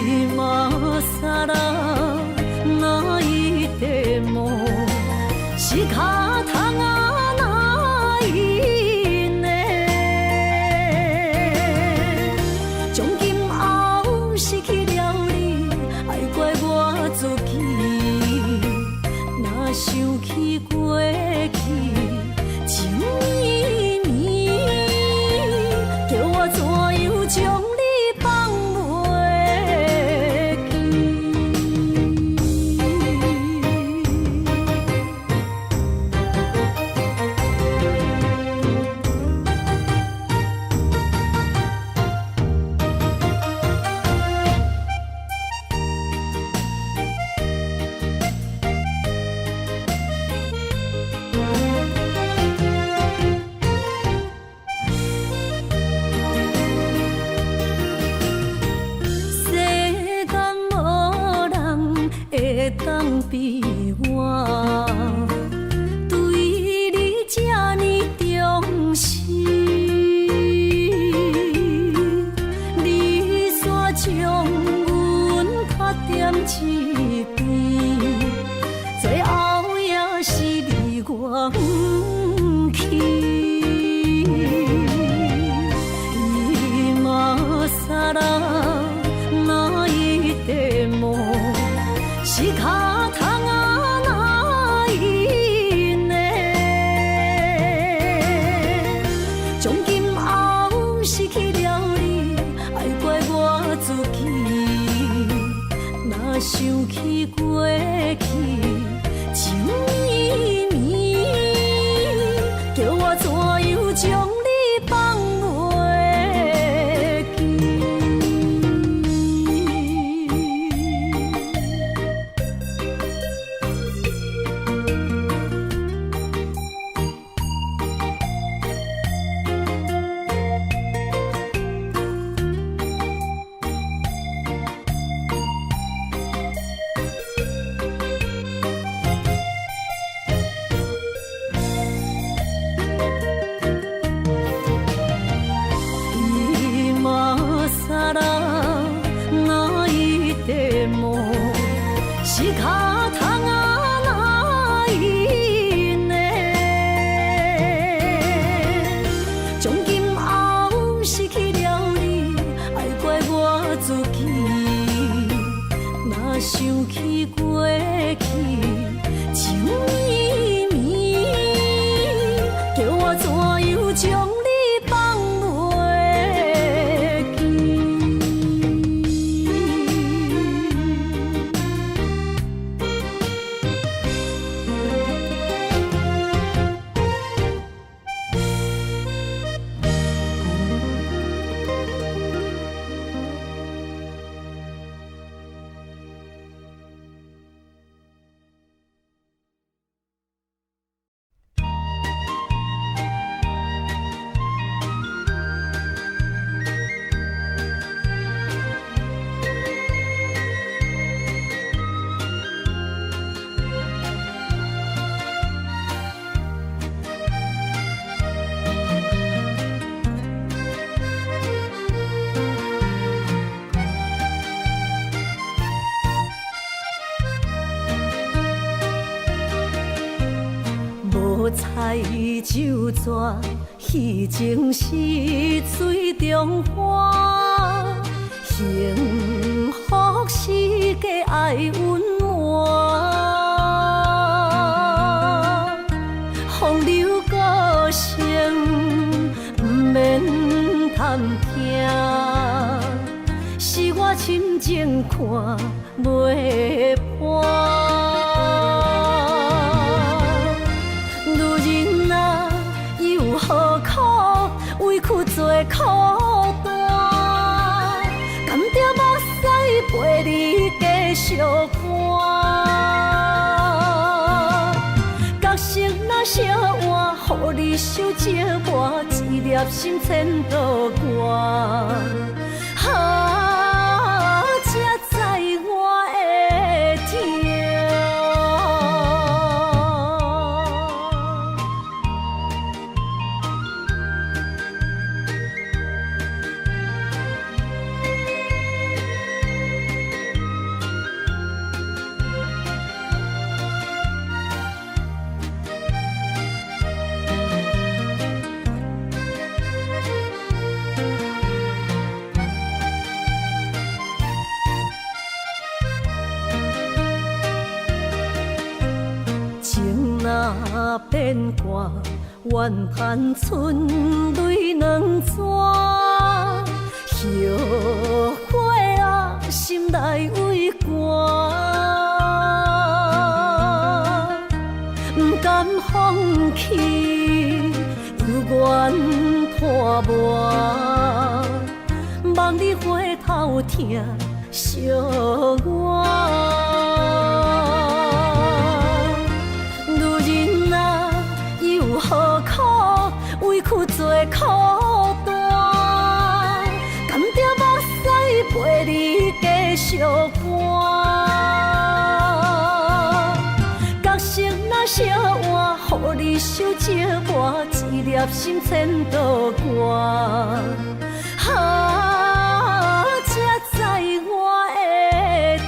今更泣いても仕方がないね。從今後失去了你，愛怪我自己。若想起過去情綿綿，叫我怎樣將你放袂記？世間無人會當比我，對你這呢重視。你煞將阮拍踮一邊，最後也是離我遠去。今更泣いても仕方がないね。從今後失去了你，愛怪我自己。若想起過去情綿綿，叫我怎樣將你放袂記？自己。若想起過去，情綿綿，叫我怎樣將你放袂記？無彩酒逝，彼情是水中花。幸福是假愛隱瞞，風流歌聲毋免探聽，是我深情看袂破。女人啊，又何苦委屈做苦單？甘著目屎陪你繼續乾？角色若相換，予你受折磨，一粒心千度寒。啊，才知我的痛。情若變卦，怨嘆春淚兩逝。後悔啊，心內畏寒，毋甘放棄，猶原拖磨。望你回頭疼惜我。女人啊，又何苦委屈做苦單？甘著目屎陪你繼續乾？角色若相換，予你受折磨，一粒心千度寒。啊，才知我的痛。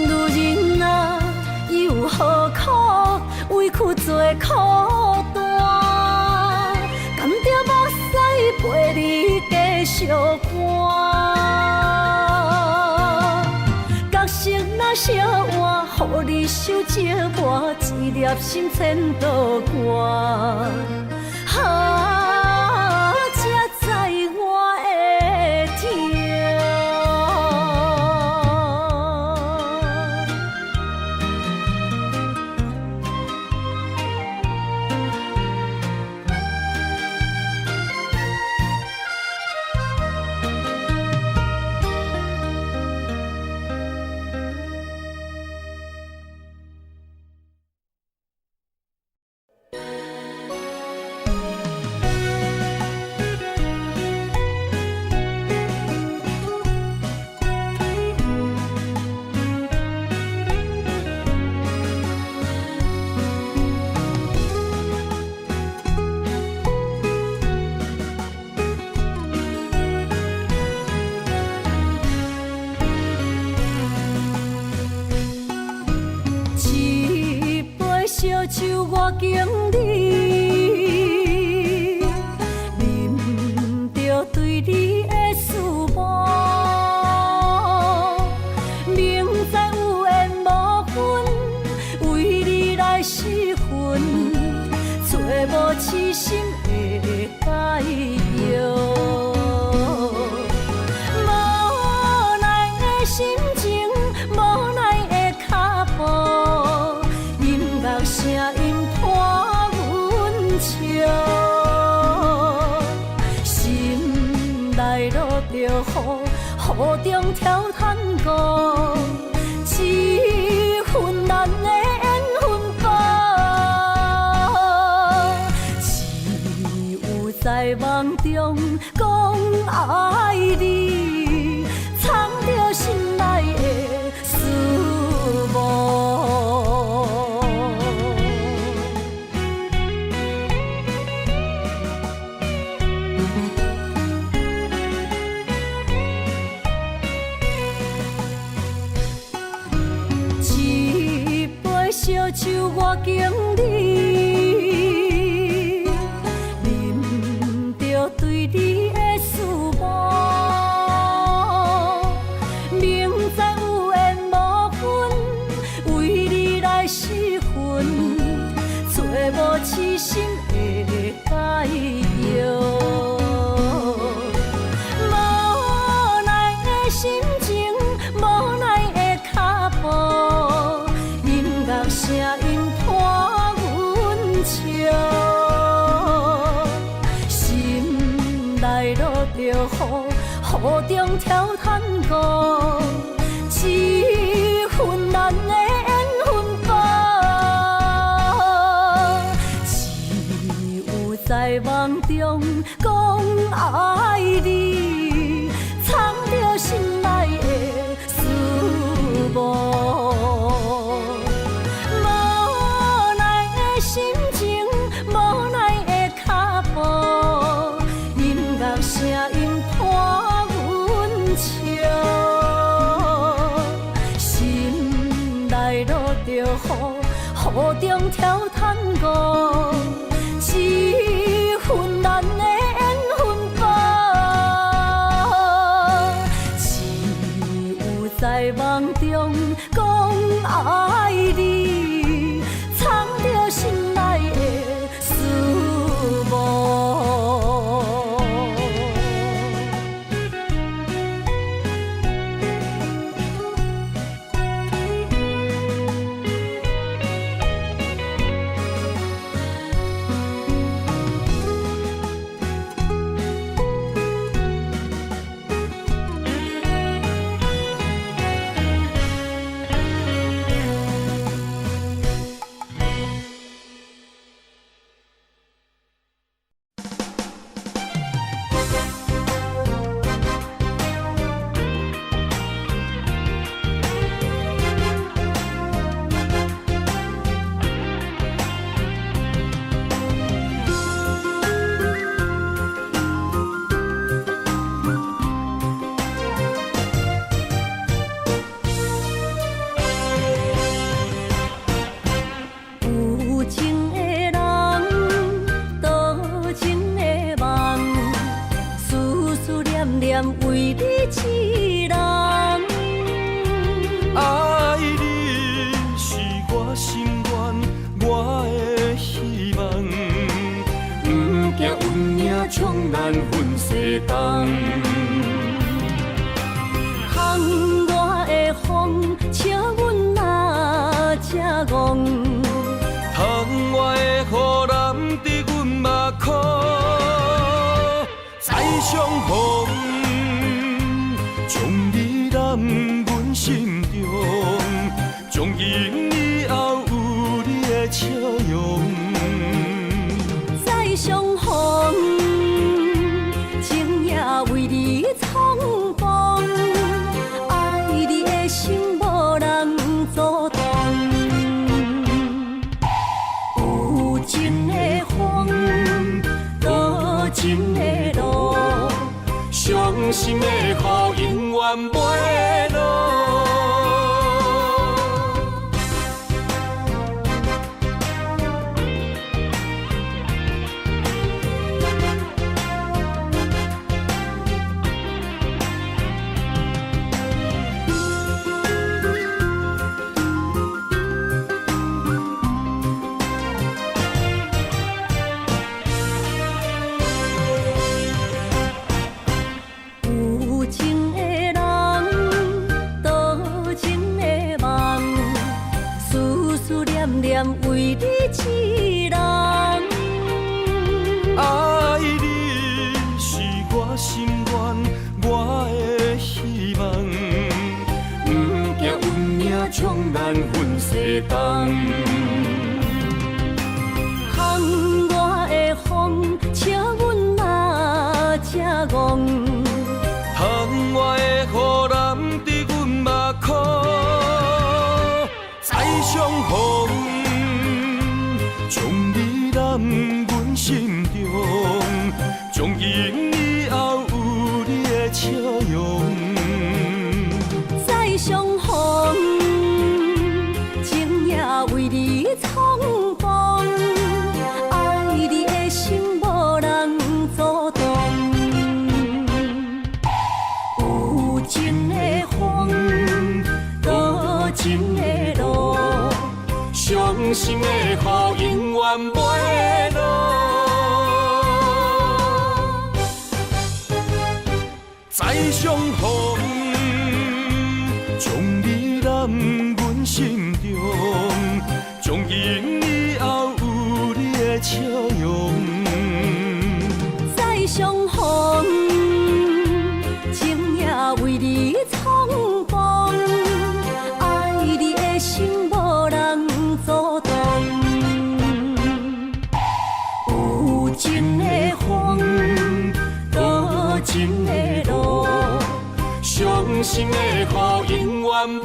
女人啊，又何苦委屈做苦單？甘著目屎陪你繼續乾？角色若相換，予你受折磨，一粒心千度寒。啊，才知我的痛。我敬你，啉著對你的思慕，明知有緣無份，為你來失魂，找無痴心的解藥。無奈的心情，無奈的腳步，音樂聲音伴阮笑，心內落著雨，雨中跳探戈，這份難的緣分簿，只有在夢中講愛你，藏著心內的思慕。一杯燒酒我敬你，啉著對你的思慕，明知有緣無份，為你來失魂，找無痴心的解藥。無奈的心情，無奈的腳步，音樂聲音伴阮笑，心內落著雨，雨中跳探戈，這份難的緣分簿，只有在夢中講愛你，藏著心內的思慕。無奈的心情，無奈的腳步，音樂聲音伴阮笑，心內落著雨，雨中跳探戈，這份難的緣分簿，只有在夢中講愛你，藏著心內的思慕。有情的人，多情的夢，思思念念為你一人。愛你是我心願，我的希望。不驚運命將咱分西東。窗外的風，笑阮若這戇。窗外的雨淋得阮目眶，再相逢，將你攬阮心中，從今以後有你的笑容。再相逢，情也為你重逢，愛你的心無人阻擋。有情的風，多情的路，傷心的雨永遠袂落。袂動。窗外的風，笑阮若這戇。窗外的雨淋佇阮目眶，再相逢，將你攬阮心中，從今以後有你的笑容。再相逢，情也為你創風，愛你的心無人阻擋。有情的風，多情的路，傷心的雨永遠袂落。再相逢，將你攬阮心中，從今以後有你的笑容。再相逢，情也為你創風，愛你的心無人阻擋。有情的風，多情的路，傷心的雨永遠袂